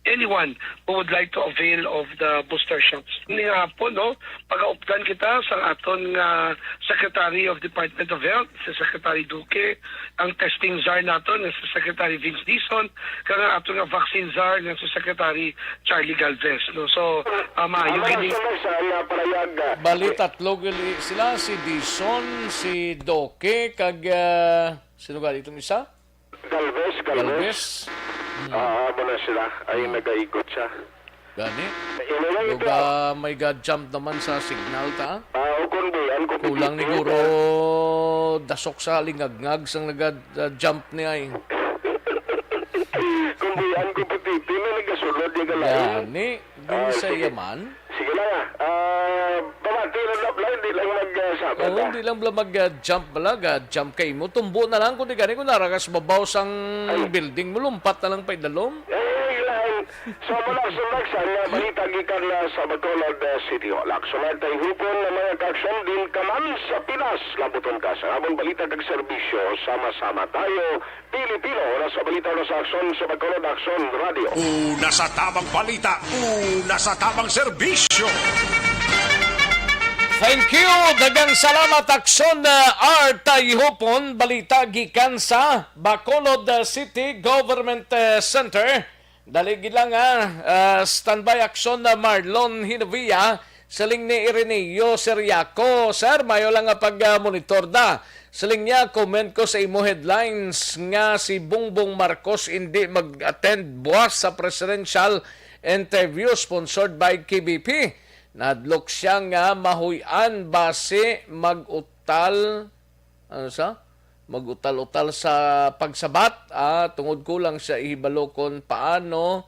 anyone who would like to avail of the booster shots. Ni hapon, no, pagaupdan kita sa aton nga Secretary of Department of Health, si Secretary Duque, ang testing czar naton nga si Secretary Vince Dizon, kag ang aton nga vaccine czar nga si Secretary Charlie Galvez, no. So, ah, maayo Ang mga gini. Sunod sa, ah, panayag, ah, Bali, tatlo gali sila, si Dizon, si Duque, kag, ah, sino gali itong isa? Galvez, Galvez. Galvez. Hmm. Ah, amo na sila. Ay, Hmm. nagaigot siya. Gani. Anyway, Luga, ito. May ga-jump naman sa signal ta. Ah, o, convoyan ko Kulang ni pipiti, Guro ah. Dasok sa lingagngag sang naga-jump ni ay. Convoyan ko pipiti, may nagasulod yung galay. Gani. Di Ah, sa sige. Yaman? Sige lang, ah. Ah, pamati na lang, lang, di lang mag, ah, sabad, Oo, ah. Di lang bala mag, ah, jump bala, ga-jump kay mo. Tumbo na lang, kung di gani, kung naragas babaw sang Ay. Building mo, lumpat na lang pa idalom. Eh, lang. So, mula sa Laksan, nga balita gikan na sa Bacolod, ah, City Hall. Laksan na tayo hupon na mga kaaksyon din ka man sa Pinas. Labuton ka sa amon balita kag serbisyo. Sama-sama tayo Pilipino, una sa balita, una sa aksyon, sa Bacolod Aksyon Radio. Una sa tamang balita, una sa tamang serbisyo. Thank you. Daghang salamat, Aksyon, uh, R. Tayhupon. Balita gikan sa Bacolod, uh, City Government, uh, Center. Dali gid lang, ah. Uh, standby, Aksyon, uh, Marlon Hinavia. Siling ni Ireneo Seriaco, "Sir, mayo lang nga pag-monitor da." Siling niya, "Comment ko sa imo headlines nga si Bongbong Marcos indi mag-attend buwas sa presidential interview sponsored by K B P." Nadlok siya nga mahuy-an basi mag-utal, ano sa? Mag-utal-utal sa pagsabat, ah, tungod kulang siya ihibalo kon paano,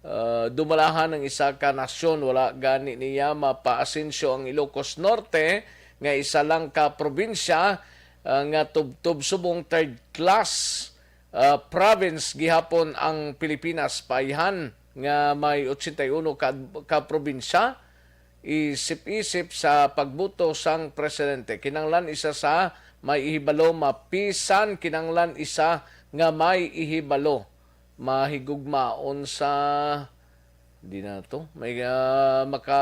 ah, dumalahan ang isa ka nasyon. Wala gani niya mapaasensyo ang Ilocos Norte nga isa lang ka probinsya, ah, nga tubtob subong third class, ah, province gihapon ang Pilipinas, paayhan nga may ochenta y uno ka, ka probinsya. Isip-isip sa pagboto sang presidente. Kinahanglan isa sa may ihibalo, mapisan kinahanglan isa nga may ihibalo. Mahigugmaon sa, di na to, may, ah, maka,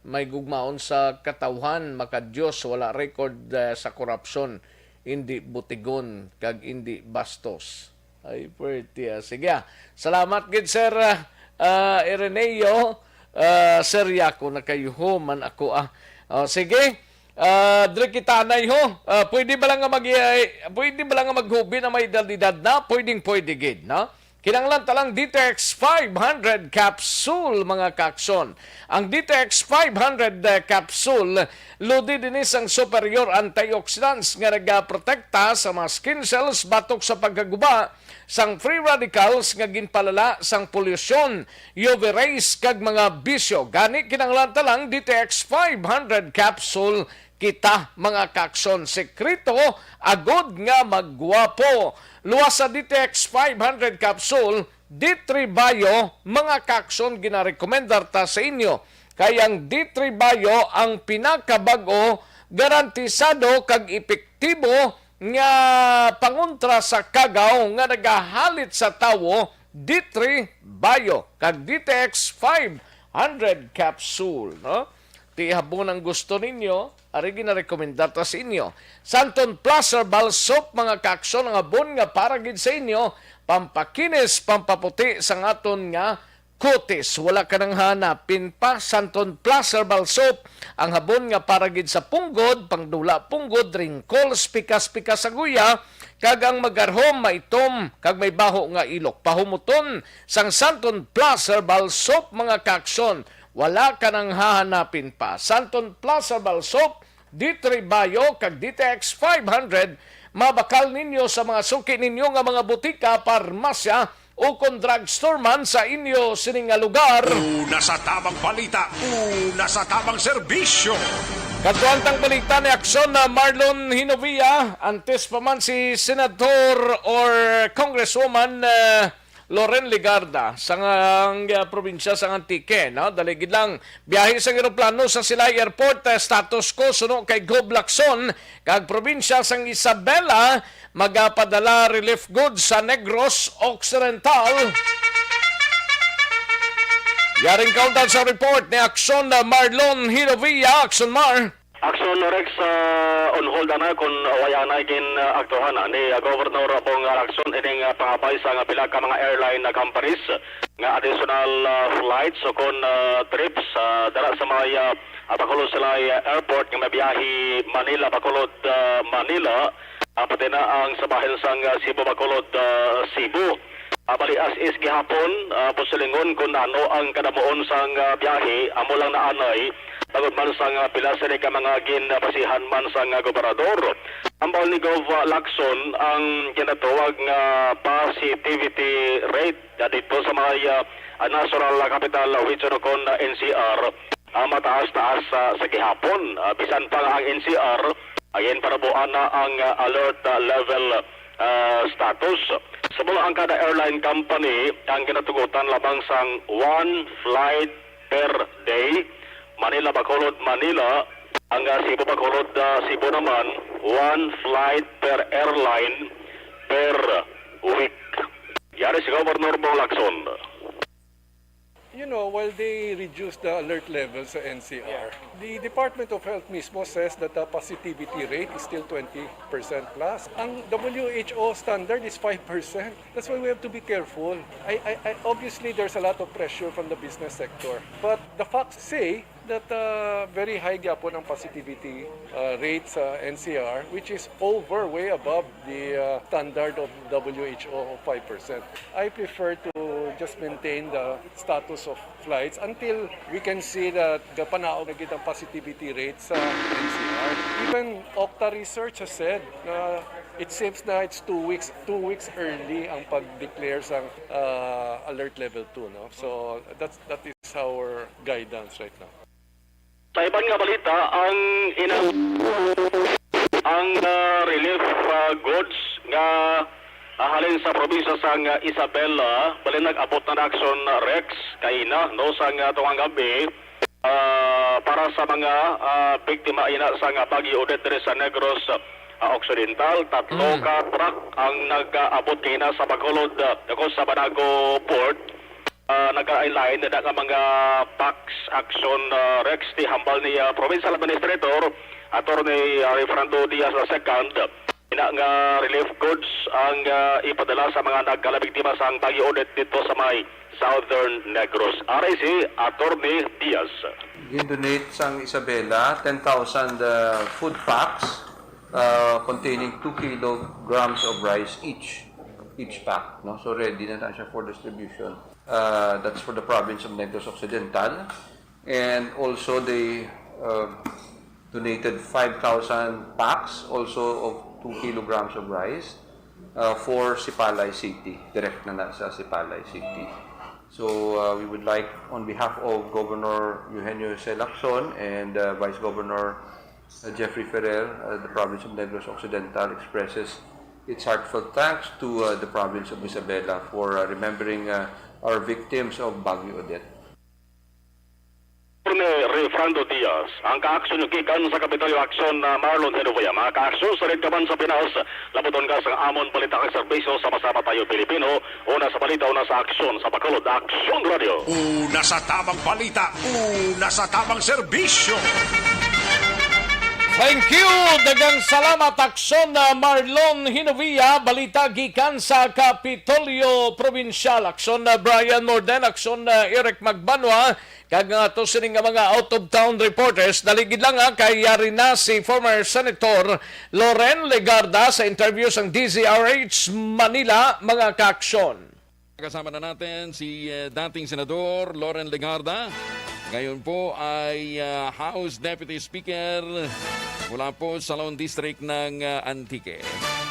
may gugmaon sa katawhan, maka-Dios, wala record, ah, sa korupsyon, indi butigon, kag indi bastos. Ay, pwerte, ah. Sige, ah. Salamat gid, Sir, ah, ah, Ireneo. Ah, Sir Yako, nakayuho man ako, ah. Oh, sige. Ah, diri kita anay, ho. Ah, pwede ba lang nga mag-, eh, pwede ba lang nga maghubi na may edad-edad na? Pwedeng pwede gid, no? Kinahanglan ta lang D T X five hundred capsule, mga kaakson. Ang D T X five hundred, eh, capsule, loaded ini sang superior antioxidants nga nagaprotekta sa mga skin cells batok sa pagkaguba sang free radicals nga ginpalala sang polusyon, U V rays, kag mga bisyo. Gani, kinahanglan ta lang D T X five hundred capsule kita, mga kaakson. Sekreto agod nga maggwapo. Luwas sa D T X five hundred capsule, D three Bio, mga kaakson, ginarekomendar ta sa inyo. Kay ang D three Bio ang pinakabag-o, garantisado kag epektibo nga pangontra sa kagaw nga nagahalit sa tawo, D three Bio, kag D T X five hundred capsule, no? Ti habon ang gusto ninyo, ari ginarekomendar ta sa inyo. Santon Plus Herbal Soap, mga kaakson, ang habon nga para gid sa inyo, pampakinis, pampaputi sang aton nga kutis. Wala ka nang hanapin pa. Santon Plus Herbal Soap, ang habon nga para gid sa punggod, pangdula punggod, wrinkles, pikas-pikas sa guya, kag ang magarhom, maitom, kag may baho nga ilok. Pahumuton sang Santon Plus Herbal Soap, mga kaakson. Wala ka nang hahanapin pa. Santon Plus Herbal Soap, D three Bio, kag D T X five hundred, mabakal ninyo sa mga suki ninyo nga mga butika, parmasya, o kon drugstore man sa inyo sini nga lugar. Una sa tabang balita, una sa tabang serbisyo. Kadtuan tang balita ni Aksyon na Marlon Hinovia, antes pa man si Senator or Congresswoman, eh, Loren Legarda sa ngang, ah, probinsya sang Antique, no? Dali gid lang, biyahe sang eroplano sa Silay Airport, eh, status quo suno kay Gob Lacson, kag probinsya sang Isabela, magapadala relief goods sa Negros Occidental. Yaring kauntan sa report ni Aksyon Marlon Hinovia. Aksyon Mar. Aksyon Rex, ah, on hold ana kon way anay gin, ah, aktuhan ni, ah, Governor Bong Lacson ining, ah, pangabay sa nga pila ka mga airline na companies nga additional, ah, flights o kon, ah, trips, ah, dara sa may, ah, ah, Bacolod Silay, ah, Airport nga mabiyahe Manila, Bacolod, ah, Manila, ah, pati na ang sa bahin sang, ah, Cebu, Bacolod, ah, Cebu. Ah, bali, as is gihapon, ah, posilingon kung ano ang kadamuon sang, ah, biyahe, amo lang na anay, bangod man sang, ah, pila sini ka mga ginbasihan man sang, ah, gobernador. Ang bahol ni Gov, ah, Lacson ang ginatawag nga positivity rate, ah, dito sa mga, ah, ah, National Capital Region o kon, ah, N C R. Ah, mataas-taas sa, sa gihapon. Ah, bisan pa nga ang N C R, ayan, parabuan na ang, ah, alert, ah, level, ah, status. Sa mga ang kada airline company, ang ginatugutan lamang sang one flight per day, Manila, Bacolod, Manila, ang, ah, Cebu, Bacolod, ah, Cebu naman, one flight per airline per week. Yari si Governor Bong Lacson. So, while they reduced the alert level sa N C R, the Department of Health mismo says that the positivity rate is still twenty percent plus. Ang W H O standard is five percent. That's why we have to be careful. I, I, I, obviously, there's a lot of pressure from the business sector. But the facts say that, uh, very high gyapon ang positivity, uh, rate sa N C R, which is over, way above the, uh, standard of W H O of five percent. I prefer to just maintain the status of flights until we can see that gapanaog na gid ang positivity rate sa N C R. Even Octa Research has said na it seems na it's two weeks, two weeks early ang pag-declare sa, uh, alert level two, no? So that's, that is our guidance right now. Sa iban nga balita, ang inang ang, ah, relief, ah, goods nga, ah, halin sa probinsya sang, ah, Isabela, bali nag-abot na na Action Rex kaina, no, sang, ah, tungang gabi, ah, para sa mga, ah, biktima ina sang, ah, Bagyo Odette diri sa Negros, ah, Occidental. Tatlo Mm. ka truck ang nag-abot kaina sa Bacolod, ah, dagon sa Banago Port. Ah, nagkalain-lain na nga mga PACs Action, ah, Rex, ti hambal ni, ah, Provincial Administrator Attorney, ah, Refrando Diaz the second. Ina nga relief goods ang, ah, ipadala sa mga nagkalabigtima sang Bagyo Odette dito sa may Southern Negros. R I C, Attorney Diaz. Gin-donate sang Isabela ten thousand, uh, food packs, uh, containing two kilograms of rice each, each pack, no? So ready na na siya for distribution. Uh, that's for the province of Negros Occidental. And also they, uh, donated five thousand packs also of two kilograms of rice, uh, for Sipalay City. Direct na na sa Sipalay City. So, uh, we would like, on behalf of Governor Eugenio Jose Lacson and, uh, Vice Governor, uh, Jeffrey Ferrer, uh, the province of Negros Occidental expresses its heartfelt thanks to, uh, the province of Isabela for, uh, remembering, uh, our victims of Bagyo Odette. Ni Refrando Diaz, ang kaaksyon gikan sa Kapitolyo Aksyon na Marlon Genovia. Mga kaaksyon sa rin ka man sa Pinas, labuton ka sa amon balita kag serbisyo, sama-sama tayo Pilipino. Una sa balita, una sa aksyon, sa Bacolod Aksyon Radio. Una sa tamang balita, una sa tamang serbisyo. Thank you! Daghang salamat, Aksyon na Marlon Hinovia. Balita gikan sa Kapitolyo Probinsyal. Aksyon na Brian Morden, Aksyon na Eric Magbanwa. Kag nga ato sini nga mga out-of-town reporters, dali gid lang, ha, kay yari na si former Senator Loren Legarda sa interview sang D Z R H Manila, mga kaaksyon. Kasama na natin si, eh, dating Senador Loren Legarda. Ngayon po ay, ah, House Deputy Speaker mula po sa Lone District ng, ah, Antique.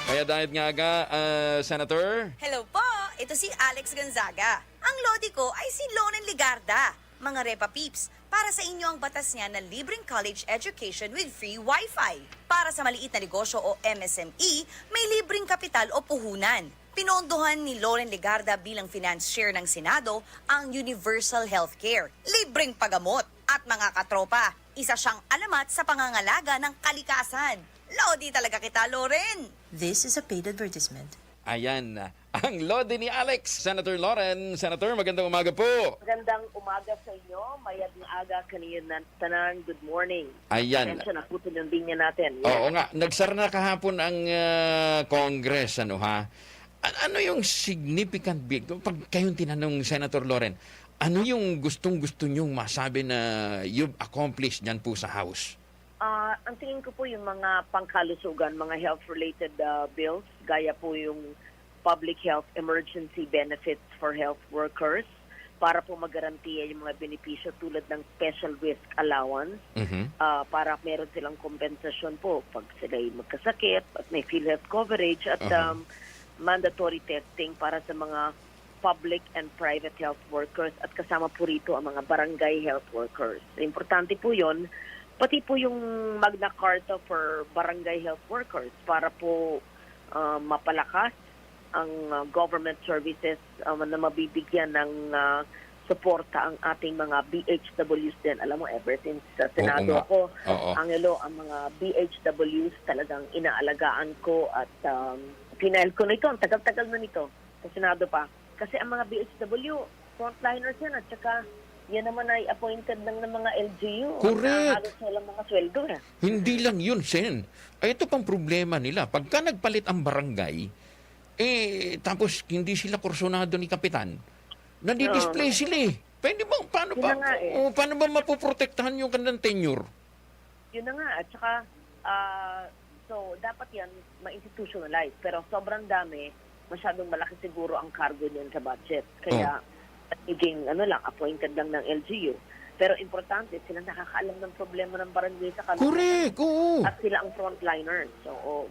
Kaya dahil nga aga, ah, Senator? Hello po! Ito si Alex Gonzaga. Ang lodi ko ay si Loren Legarda. Mga Repa Peeps, para sa inyo ang batas niya na libreng college education with free wifi. Para sa maliit na negosyo o M S M E, may libreng kapital o puhunan. Pinondohan ni Loren Legarda bilang finance chair ng Senado ang universal healthcare, libreng paggamot, at mga katropa. Isa siyang alamat sa pangangalaga ng kalikasan. Lodi talaga kita, Loren! This is a paid advertisement. Ayan, ang lodi ni Alex, Senator Loren. Senator, magandang umaga po. Magandang umaga sa inyo. Mayad nga aga kaniyo na tanan. Good morning. Ayan. Pasensya na po sa inyong linya natin. Oo Yes. nga, nagsara na kahapon ang, ah, Congress, ano ha? An-, ano yung significant big, pag kayong tinanong, Senator Loren, ano yung gustong-gusto niyong masabi na you've accomplished dyan po sa House? Ah, ang tingin ko po yung mga pangkalusugan, mga health-related, ah, bills, gaya po yung public health emergency benefits for health workers para po magarantiya yung mga benepisyo tulad ng special risk allowance, Mhm. ah, para meron silang kompensasyon po pag sila'y magkasakit at may PhilHealth coverage at, Aha. um, mandatory testing para sa mga public and private health workers at kasama po rito ang mga barangay health workers. Importante po yon, pati po yung Magna Carta for barangay health workers para po, ah, mapalakas ang, ah, government services, ah, na mabibigyan ng, ah, suporta ang ating mga B H Ws din. Alam mo, ever since sa Oo Senado nga. ako, Oo. Angelo, ang mga B H Ws talagang inaalagaan ko at, um, final ko na ito. Ang tagal-tagal na nito sa Senado pa. Kasi ang mga B H W, frontliners yan at saka Yan naman ay appointed lang ng mga L G U. Correct. Na halos walang mga sweldo, eh. Hindi lang yun, Sen. Ay, ito pang problema nila. Pagka nagpalit ang barangay, eh, tapos hindi sila kursunado ni Kapitan, nadidisplay Oo. sila, eh. Pwede ba, paano Yun ba, na nga, eh. o paano ba mapoprotektahan yung kanilang tenure? Yun na nga. At saka, ah, so, dapat yan ma-institutionalize. Pero sobrang dami, masyadong malaki siguro ang cargo niyan sa budget. Kaya, Oh. nagiging, ano lang, appointed lang ng L G U. Pero importante, sila nakakaalam ng problema ng barangay sa kalukuyan. Correct, oo. At sila ang frontliners. So, oh,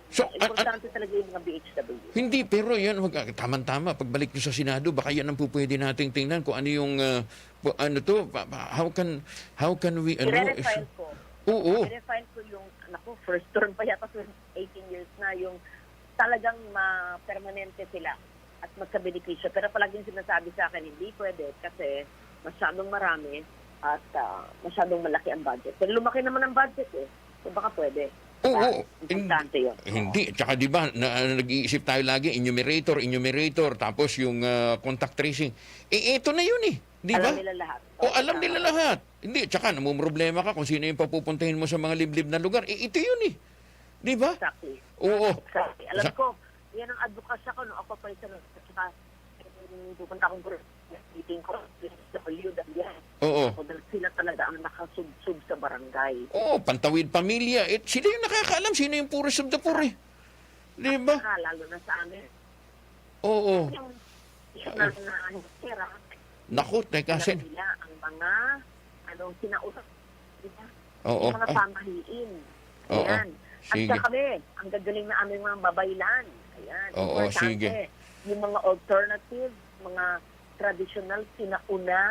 So, a-, a-, importante talaga yung mga B H W. Hindi, pero yun, wag, ah, tama-tama, pagbalik nyo sa Senado, baka yan ang pupwede nating tingnan kung ano yung, ah, pu-, ano to, pa-, pa-, how can, how can we, ano, I-refile is-, ko. Oo. I-refile ko yung, naku, first term pa yata, so eighteen years na, yung talagang ma-, permanente sila at magkabenepisyo. Pero palaging sinasabi sa akin, hindi pwede kasi masyadong marami at, ah, masyadong malaki ang budget. Pero lumaki naman ang budget, eh. So, baka pwede. Oo, Diba? Importante in-, yun. Hindi. Tsaka, di ba, na, nag-iisip tayo lagi, enumerator, enumerator, tapos yung, ah, contact tracing. Eh, eto na yun eh. Di ba? Alam nila lahat. O, Oo, alam nila tama. lahat. Hindi, tsaka namumroblema ka kung sino yung papupuntahin mo sa mga liblib na lugar. Eh, ito yun eh. Di ba? Exactly. Oo. Exactly. Alam Sa- ko, yan ang advocacy ko nung ako pa isa, at saka, yung pupunta akong group, meeting ko, W W, yan. Oo. So, dahil sila talaga ang nakasubsob sa barangay. Oo, pantawid pamilya. Eh, sila yung nakakaalam sino yung poorest of the poor eh. Di ba? At saka, lalo na sa amin. Oo. Yung, yung na, na, pera, Naku, teka, Sen. Nila ang mga, ano, sinausap nila. Oo. Yung mga Ay. pamahiin. Oo. Ayan. At Sige. saka kami, ang gagaling na aming mga babaylan. Ayan. Oo, Importante. sige. Yung mga alternative, mga traditional, sinauna,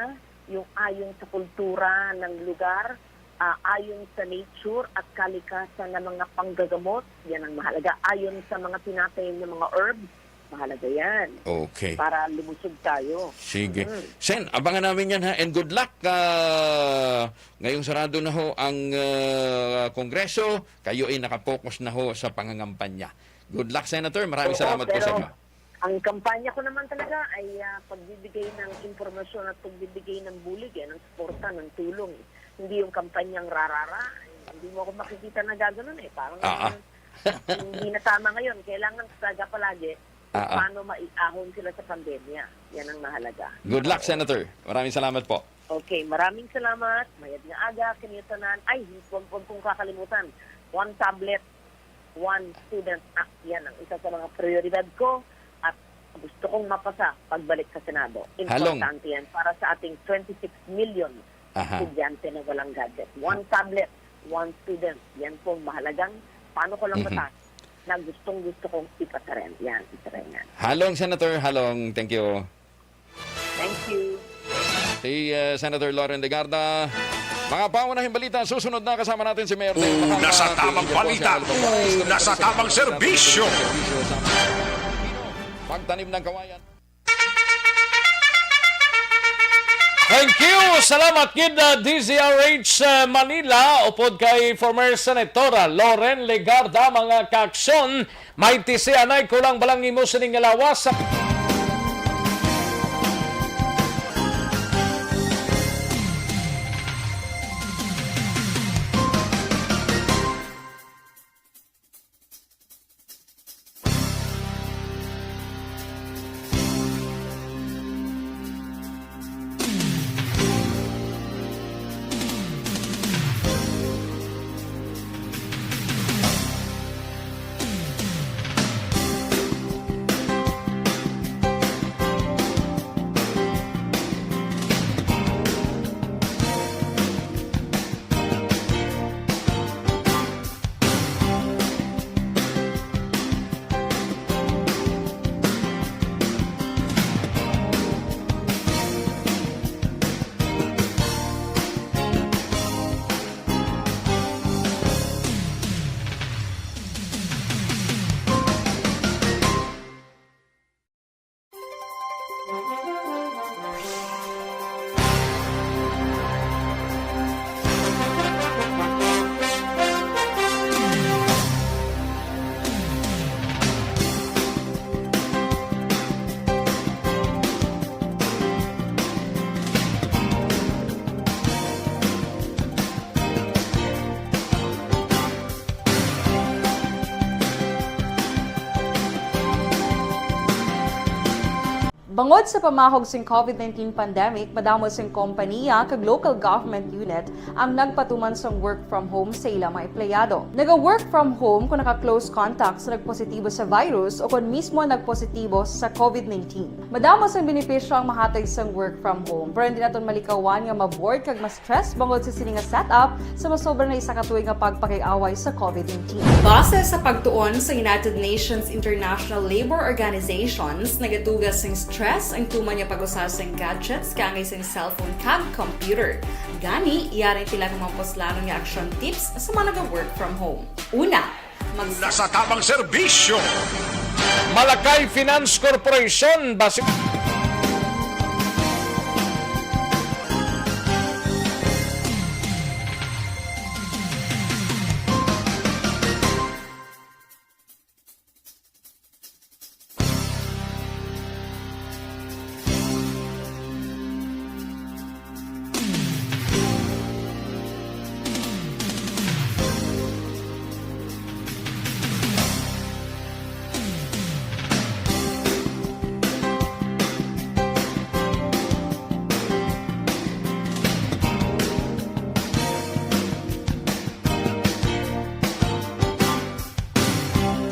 yung ayon sa kultura ng lugar, ah, ayon sa nature at kalikasan ng mga panggagamot, yan ang mahalaga. Ayon sa mga tinatanim ng mga herbs, mahalaga yan. Okay. Para lumusog tayo. Sige. Mm. Sen, abangan namin yan, ha, and good luck. Ah, ngayong sarado na ho ang, ah, Kongreso, kayo ay nakapokus na ho sa pangangampanya. Good luck, Senator. Maraming Oo, salamat po sa pero inyo. ang kampanya ko naman talaga ay, ah, pagbibigay ng impormasyon at pagbibigay ng bulig, eh, ng suporta, ng tulong. Hindi yung kampanyang rarara. Hindi mo ako makikita na gaganon, eh. Parang Ah, ah. hindi na tama ngayon. Kailangan talaga palagi kung Ah, ah. paano maiahon sila sa pandemya. Yan ang mahalaga. Good luck, Oo. Senator. Maraming salamat po. Okay, maraming salamat. Mayad nga aga, kaniyo tanan. Ay, huwag, huwag kong kakalimutan. One tablet, one student act. Yan ang isa sa mga prioridad ko. At gusto kong mapasa pagbalik sa Senado. Halong. Importante yan para sa ating twenty-six million Aha. estudyante na walang gadget. One tablet, one student. Yan po ang mahalagang paano ko lang Mhm. mataas na gustong-gusto kong ipasa rin. Yan, isa rin yan. Halong, Senator. Halong. Thank you. Thank you. Si, uh, Senator Loren Legarda. Mga pangunahing balita, susunod na kasama natin si Mayor Dave Una sa Bacalma, tamang P H D O balita, Alvaro Valdez, una sa Commissioner tamang Commissioner serbisyo. Pagtanim ng kawayan. Thank you. Salamat gid, uh, D Z R H, uh, Manila, upod kay former Senator, uh, Loren Legarda, mga kaaksyon. May tisianay ko lang balang imo sining nga lawas sa Tungod sa pamahog sing covid nineteen pandemic, madamo sing kompaniya kag local government unit ang nagpatuman sang work from home sa ila mga empleyado. Naga-work from home kung naka-close contact sa nagpositibo sa virus o kon mismo nagpositibo sa covid nineteen. Madamo sang benepisyo ang mahatag sang work from home, pero hindi naton malikawan nga ma-bored kag ma-stress bangod sa sini nga setup sa masobra na isa ka tuig nga pagpakig-away sa covid nineteen. Base sa pagtuon sa United Nations International Labour Organizations, nagatuga sing stress ang tuman nga pag-usa sing gadgets, kaangay sing cellphone kag computer. Gani, yari sila nga mga puslanon nga action tips sa mga naga-work from home. Una, mag- Nasa tamang serbisyo. Malakay Finance Corporation, basi-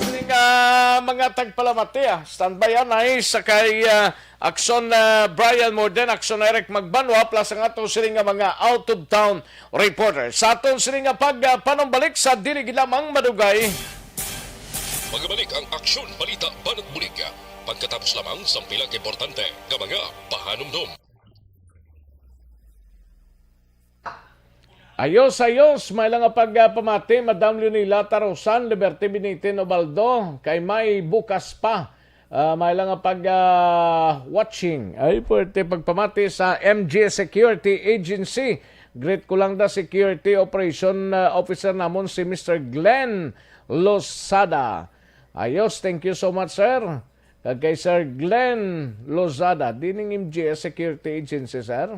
Sini nga mga tagpalamati, ah. Standby anay sa kay, ah, Aksyon, ah, Brian Morden, Aksyon Eric Magbanwa, plus ang ato sini nga mga out-of-town reporter. Sa aton sini nga pag, ah, panumbalik sa dili gid lamang madugay. Magabalik ang Aksyon Balita Banat Bulig. Pagkatapos lamang sa pila ka importante nga mga pahanumdom. Ayos, ayos. May lang nga pagpamati, Madam Leonila Tarosan, Liberty Binitin Ubaldo, kay may bukas pa. Ah, may lang nga pag, ah, watching. Ay, puwerte pagpamati sa M G Security Agency. Greet ko lang da security operation, ah, officer namon si Mister Glenn Losada. Ayos, thank you so much, sir. Kag kay Sir Glenn Lozada, dining M G S Security Agency, sir.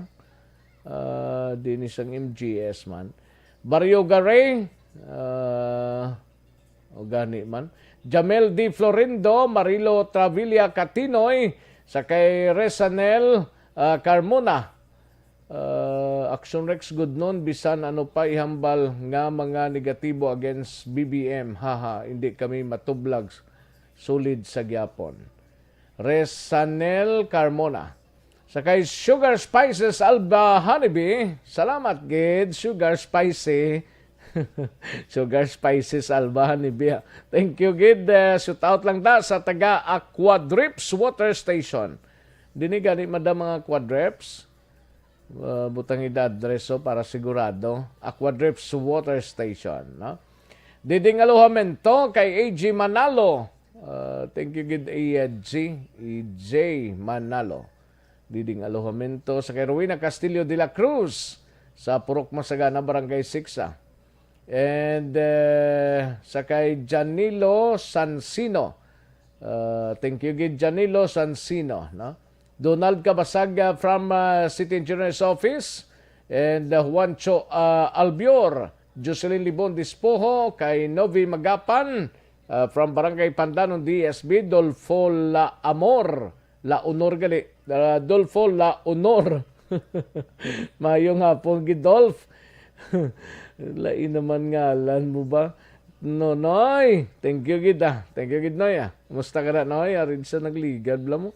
Ah, dini sang M G S man. Barrio Garay, ah, o gani man. Jamel D. Florindo, Marilo Travilla Catinoy, sa kay Resanel, ah, Carmona. Ah, Action Rex, good noon, bisan ano pa ihambal nga mga negatibo against B B M, haha, hindi kami matublag, solid sa gyapon. Resanel Carmona. Sa kay Sugar Spices Alba Honeybee, salamat gid, Sugar Spicy. Sugar Spices Alba Honeybee. Thank you gid. Eh, shout out lang ta sa taga Aquadrips Water Station. Dini gani, madam, mga Aquadrips. Uh, butang ida address, oh, para sigurado. Aquadrips Water Station, no? Diding Alojamento kay A G Manalo. Uh, thank you gid, A G, A J Manalo. Diding Alojamento sa kay Rowena Castillo de la Cruz sa Purok Masagana, Barangay Siksa. And, eh, sa kay Janilo Sansino. Uh, thank you gid, Janilo Sansino, no? Donald Kabasag, uh, from, uh, City Engineer's Office. And, uh, Juancho, uh, Albior, Jocelyn Libon Dispoho, kay Novi Magapan, uh, from Barangay Pandanon, D S B, Dolfo La Amor, La Honor gali. Ah, Dolfo La Honor. Mayong hapon gid, Dolf. Lain naman ngalan mo ba? Nonoy, thank you gid, ah. Thank you gid, Noy, ah. Kumusta ka na, Noy? Arin sa nagligad, bala mo.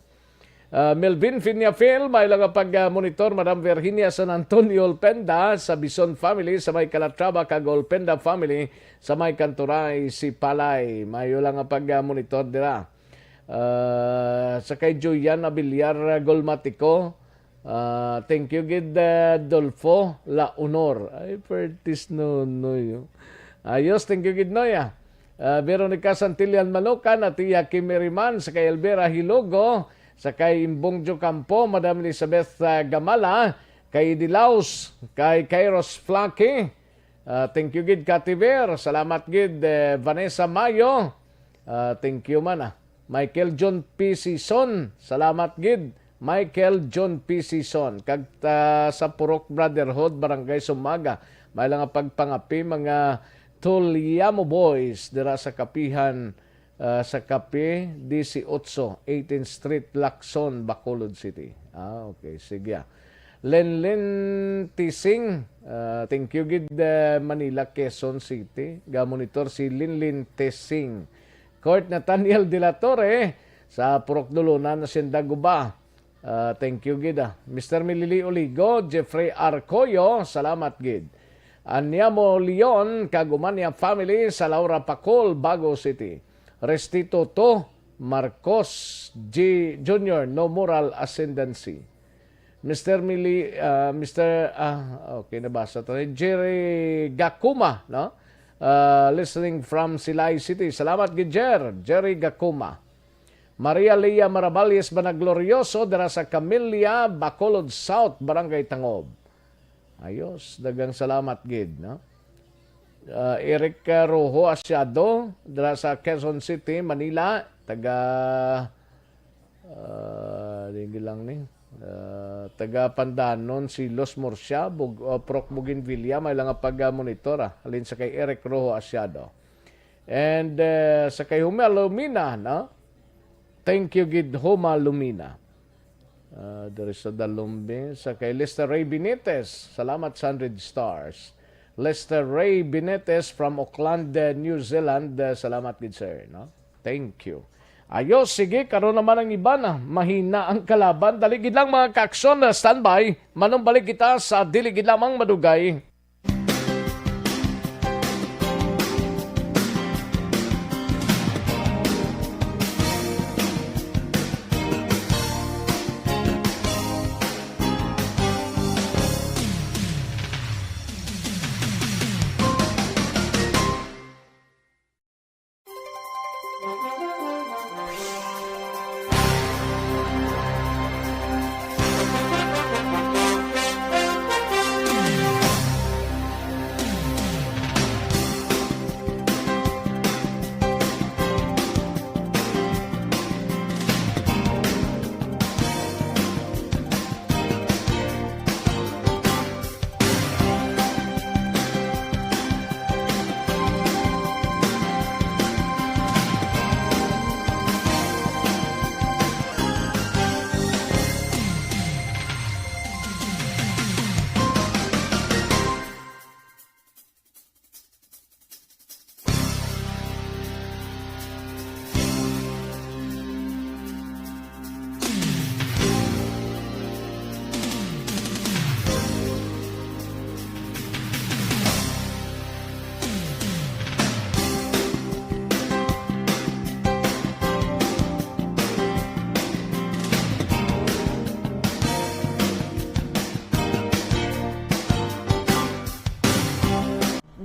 Ah, Melvin Finyafil, may lang pag, ah, monitor, Madam Virginia San Antonio Olpenda, sa Bison family, sa may Calatrava, kag Olpenda family, sa may Kanturay, Sipalay. Mayo lang ang pag, ah, monitor dira. Ah, sa kay Julian Abiliar Golmatico, ah, thank you gid, ah, Dolfo La Honor. Ay, Pertis Nonoy, oh. Ayos, thank you gid, Noy, ah. Ah, Veronica Santillan Manokan, at iya Kim Iriman, sa kay Elvira Hilogo, sa kay Imbong Jocampo, Madam Elizabeth, ah, Gamala, kay Dilaus, kay Kairos Flaki, Ah, thank you gid, Kativer. Salamat gid, eh, Vanessa Mayo. Ah, thank you man, ah. Michael John P. Sison. Salamat gid, Michael John P. Sison. Kag, ah, sa Purok Brotherhood, Barangay Sumaga. May lang nga pagpangapi, mga Tulyamo Boys, dira sa Kapihan, ah, sa Cafe dieciocho, eighteenth Street, Lacson, Bacolod City. Ah, okay. Sige, ah. Lenlen Tising, ah, thank you gid, ah, Manila, Quezon City. Ga-monitor si Linlin Tising. Kurt Nathaniel de la Torre sa Purok Dulunan, Hacienda Guba. Ah, thank you gid, ah. Mister Milili Oligo, Jeffrey Arcoyo, salamat gid. Anyamo Leon, kag Umania family sa Laura Pacol, Bago City. Restituto Marcos G Junior, no moral ascendancy. Mister Mili, ah, Mister, ah, okay, nabasa to ni Jerry Gakuma, no? Ah, listening from Silay City. Salamat gid, Jer. Jerry Gakuma. Maria Lea Maraballes Banaglorioso dira sa Camilla, Bacolod South, Barangay Tangob. Ayos, daghang salamat gid, no? Ah, Eric, ah, Rojo Asiado dira sa Quezon City, Manila, taga, ah, di lang ni, ah, taga Pandanon, Silos, Murcia, Bug-, ah, Proc Bougainvillea, may lang nga pag-monitor, ah, halin sa kay Eric Rojo Asiado. And, eh, sa kay Humel Lumina, no? Thank you gid, Homa Lumina. Ah, diri sa Dalumbi, sa kay Lester Ray Benitez, salamat sa hundred stars. Lester Ray Benitez from Auckland, eh, New Zealand, eh, salamat gid, sir, no? Thank you. Ayos, sige, karon naman ang iban, ah. Mahina ang kalaban. Dali gid lang, mga kaaksyon, ah, standby. Manumbalik kita sa dili gid lamang madugay.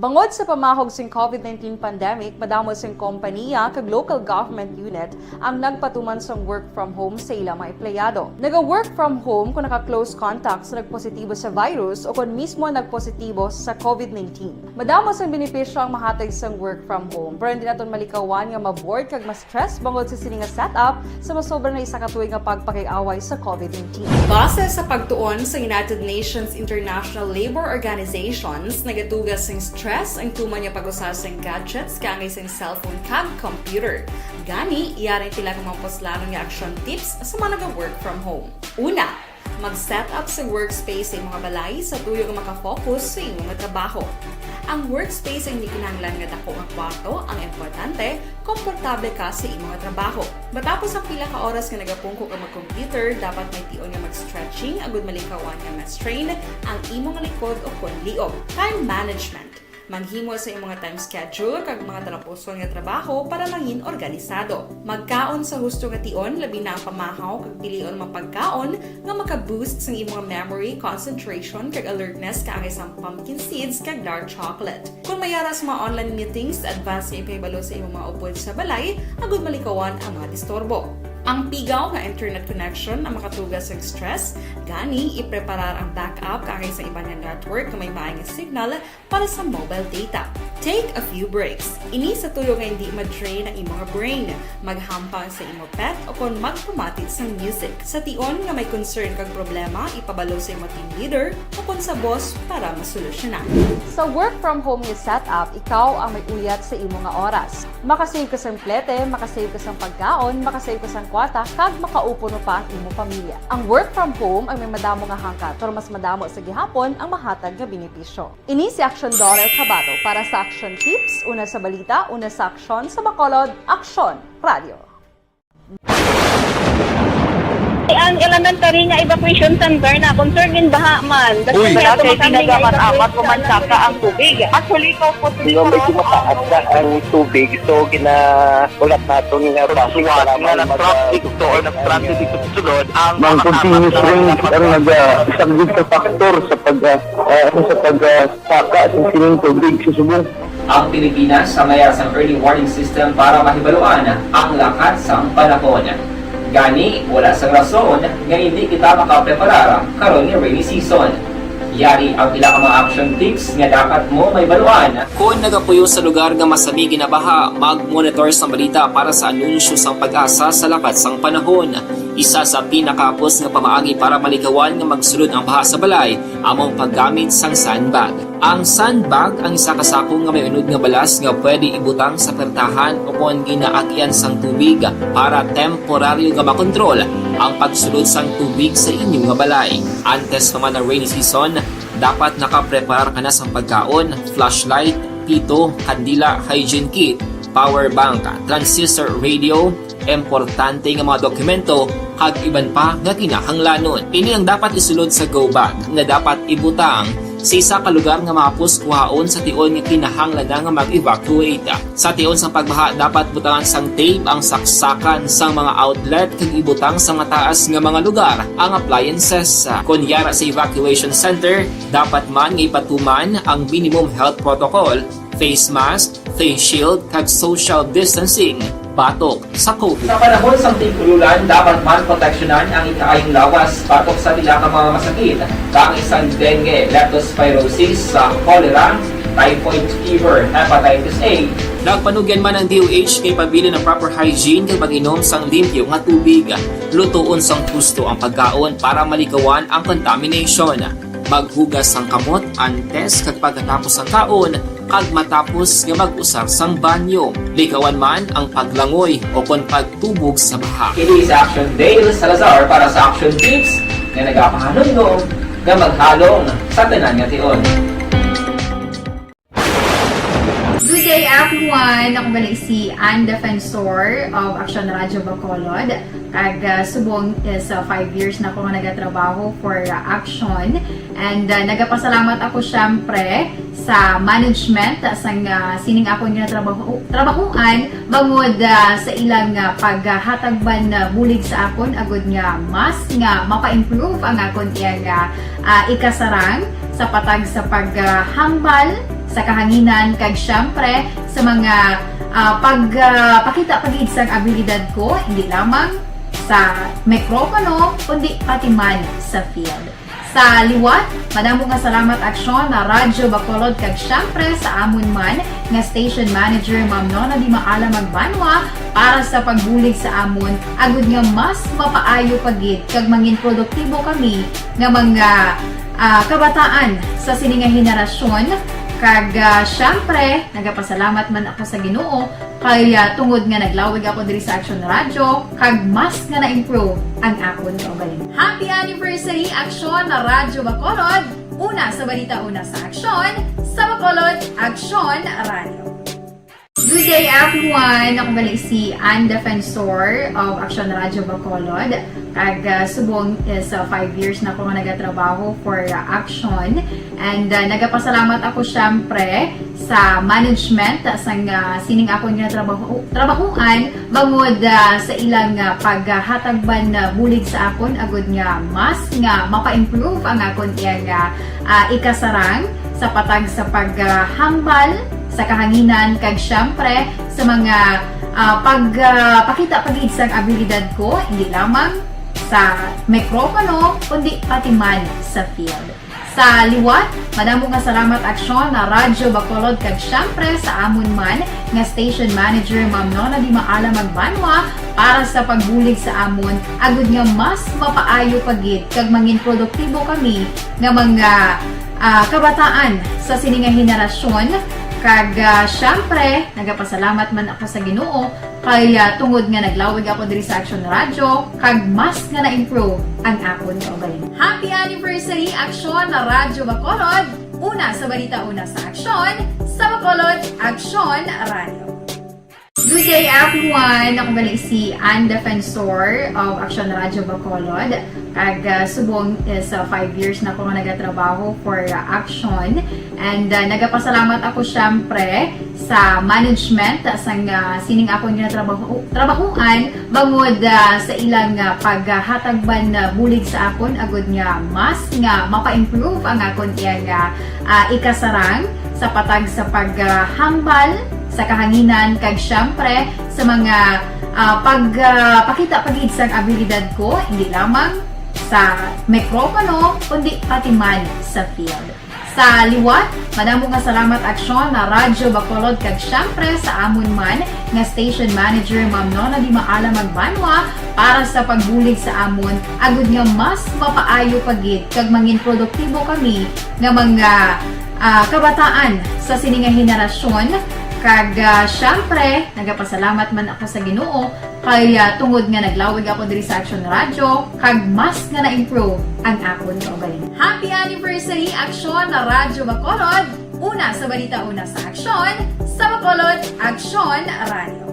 Bangod sa pamahog sing COVID nineteen pandemic, madamo sing kompaniya kag local government unit ang nagpatuman sang work from home sa ila mga empleyado. Naga-work from home kung naka-close contact sa nagpositibo sa virus o kon mismo nagpositibo sa COVID nineteen. Madamo sang benepisyo ang mahatag sang work from home, pero hindi naton malikawan nga ma-bored kag ma-stress bangod sa sini nga setup sa masobra na isa ka tuig nga pagpakig-away sa COVID nineteen. Base sa pagtuon sa United Nations International Labour Organizations, nagatuga sing stress ang tuman nga pag-usa sing gadgets kaangay sing cellphone kag computer. Gani, yari ang pila ka mga puslanon nga action tips sa mga naga-work from home. Una, mag-set up sa workspace sa imong balay sa tuyo nga makafocus sa imong trabaho. Ang workspace ang hindi kinahanglan nga dako nga kwarto, ang importante, komportable ka sa imong trabaho. Matapos ang pila ka oras nga nagapungko ka mag-computer, dapat may tion nga mag-stretching agud malikawan nga ma-strain ang imong likod o kon liog. Time management. Maghimo sa imong time schedule kag mga talapuson nga trabaho para mangin organisado. Magkaon sa husto nga tion, labi na ang pamahaw kag pilion mga pagkaon nga maka-boost sang imong memory, concentration, kag alertness kaangay sang pumpkin seeds kag dark chocolate. Kung may ara sa mga online meetings, advance nga ipahibalo sa imong mga upod sa balay agud malikawan ang mga disturbo. Ang pigaw nga internet connection ang makatuga sa stress, gani ipreparar ang backup kaangay sa iban nga network nga may maay nga signal para sa mobile data. Take a few breaks. Ini sa tuyo nga hindi ma-drain ang imo nga brain, maghampang sa imo pet o kon magpamati sang music. Sa tion nga may concern kag problema, ipabalo sa imo team leader o kon sa boss para masolusyonan. Sa work from home nga setup, ikaw ang may uyat sa imo nga oras. Makasave ka sang plete, makasave ka sang pagkaon, makasave ka sang kwarta, kag makaupod pa ang imo pamilya. Ang work from home ang may madamo nga hangkat, pero mas madamo sa gihapon ang mahatag nga benepisyo. Ini si Action Doral Cabato para sa Action Tips, una sa balita, una sa aksyon, sa Bacolod, Aksyon Radio. Ang elementary nga evacuation center na concerned in baha man. Uy, Kasi kaya kay tumatalon nga ginagamat-amat evacuation o mansaka ang tubig. Actually, ikaw po, Di ba, medyo mataas na ang tubig, so ginaulat naton nga bakit suwat kailangan nga mag- nag-traffic to or nag-traffic dito sa sulod ang Mang mga continuous tapat na rain ang mga nagasaglit sa factor sa pag, ah, ah, sa pag, ah, saka sa sining tubig sa subong. Ang Pilipinas ang mayar sang early warning system para mahibaluan ang lakat sang panahon. Gani, wala sang rason nga hindi kita makapreparar karon nga rainy season. Yari ang pila ka mga action tips nga dapat mo mahibaluan. Kon nagapuyo sa lugar nga masami ginabaha, mag-monitor sang balita para sa anunsyo sang PAGASA sa lakat sang panahon. Isa sa pinakahapos nga pamaagi para malikawan nga magsulod ang baha sa balay amo ang paggamit sang sandbag. Ang sandbag ang isa ka sako nga may unod nga balas nga pwede ibutang sa pertahan o kon ginaagian sang tubig para temporaryo nga makontrol ang pagsulod sang tubig sa inyo nga balay. Antes pa man ang rainy season, dapat nakapreparar ka na sang pagkaon, flashlight, pito, kandila, hygiene kit, power bank, transistor radio, importante nga mga dokumento, kag iban pa nga kinahanglanon. Ini ang dapat isulod sa go bag nga dapat ibutang sa isa ka lugar nga mahapos kuhaon sa tion nga kinahanglan na nga mag-evacuate. Sa tion sang pagbaha, dapat butangan sang tape ang saksakan sang mga outlet kag ibutang sa mataas nga mga lugar ang appliances. Kon yara sa evacuation center, dapat man nga ipatuman ang minimum health protocol, face mask, face shield, kag social distancing batok sa COVID. Sa panahon sang tig-ululan, dapat man proteksyonan ang ikaayong lawas batok sa pila ka mga masakit, kaangay sang dengue, leptospirosis, sa cholera, typhoid fever, hepatitis A. Nagpanugyan man ang D O H nga ipabilin ang proper hygiene kag mag-inom sang limpyo nga tubig. Lutoon sang husto ang pagkaon para malikawan ang contamination. Maghugas sang kamot antes kag pagkatapos sang kaon, kag matapos nga mag-usar sang banyo. Likawan man ang paglangoy o kon pagtubog sa baha. Kini si Action Dale Salazar para sa Action Tips nga nagapahanumdom nga maghalong sa tanan nga tion. Good day, everyone! Ako gali si Ann Defensor of Action Radio Bacolod. Kag, ah, subong is, ah, five years na ako nga nagatrabaho for, ah, Action. And, ah, nagapasalamat ako, syempre, sa management, ah, sang, ah, sining akon nga trabaho, trabahuan, bangod, ah, sa ilang, ah, paghatag man, ah, bulig sa akon, agud nga mas nga mapa-improve ang akon iyang, ah, ah, ikasarang sa patag sa paghambal sa kahanginan, kag syempre sa mga, ah, pag, ah, pakita pa gid sang abilidad ko, hindi lamang sa mikropono, kundi pati man sa field. Sa liwat, madamo nga salamat, Aksyon, na Radyo Bacolod, kag syempre sa amon man nga station manager, Ma'am Nona Di Maala Magbanwa, para sa pagbulig sa amon, agud nga mas mapaayo pa gid kag mangin produktibo kami nga mga, ah, kabataan sa sini nga henerasyon. Kag, ah, syempre, nagapasalamat man ako sa Ginoo kay, ah, tungod nga naglawig ako diri sa Action Radio, kag mas nga na-improve ang akon kaugalingon. Happy anniversary, Action na Radyo Bacolod! Una sa balita, una sa aksyon, sa Bacolod, Action Radio. Good day, everyone! Ako gali si Ann Defensor of Action Radio Bacolod. Kag, ah, subong is, ah, five years na ako nga nagatrabaho for, ah, Action. And, ah, nagapasalamat ako, syempre, sa management sang, ah, sining akon nga trabaho, trabahuan, bangod, ah, sa ilang, ah, paghatag man, ah, bulig sa akon, agud nga mas nga mapa-improve ang akon iyang, ah, ah, ikasarang sa patag sa paghambal sa kahanginan, kag syempre sa mga, ah, pag, ah, pakita pa gid sang abilidad ko, hindi lamang sa mikropono, kundi pati man sa field. Sa liwat, madamo nga salamat, Aksyon, na Radyo Bacolod, kag siyempre sa amon man nga station manager, Ma'am Nona Di Maala Magbanwa, para sa pagbulig sa amon, agud nga mas mapaayo pa gid kag mangin produktibo kami nga mga, ah, kabataan sa sini nga henerasyon. Kag, ah, siyempre, nagapasalamat man ako sa Ginoo kay, ah, tungod nga naglawig ako diri sa Aksyon Radyo, kag mas nga na-improve ang akon kaugalingon. Happy anniversary, Aksyon Radyo Bacolod! Una sa balita, una sa aksyon, sa Bacolod, Aksyon Radyo. Good day, everyone! Ako gali si Ann Defensor of Aksyon Radyo Bacolod. Kag, ah, subong is, ah, five years na ako nga nagatrabaho for, ah, Aksyon. And, ah, nagapasalamat ako, syempre, sa management, ah, sang, ah, sining akon nga trabaho, trabahuan, bangod, ah, sa ilang, ah, paghatag man, ah, bulig sa akon, agud nga mas nga mapa-improve ang akon iyang, ah, ah, ikasarang sa patag sa paghambal sa kahanginan, kag syempre sa mga, ah, pag, ah, pakita pa gid sang abilidad ko, hindi lamang sa mikropono, kundi pati man sa field. Sa liwat, madamo nga salamat, Aksyon na Radyo Bacolod, kag syempre sa amon man nga station manager, Ma'am Nona Di Maala Magbanwa, para sa pagbulig sa amon, agud nga mas mapaayo pa gid kag mangin produktibo kami nga mga, ah, kabataan sa sini nga henerasyon. Kag, ah, syempre, nagapasalamat man ako sa Ginoo kay, ah, tungod nga naglawig ako diri sa Aksyon Radyo, kag mas nga na-improve ang akon kaugalingon. Happy anniversary, Aksyon na Radyo Bacolod! Una sa balita, una sa aksyon, sa Bacolod, Aksyon Radyo.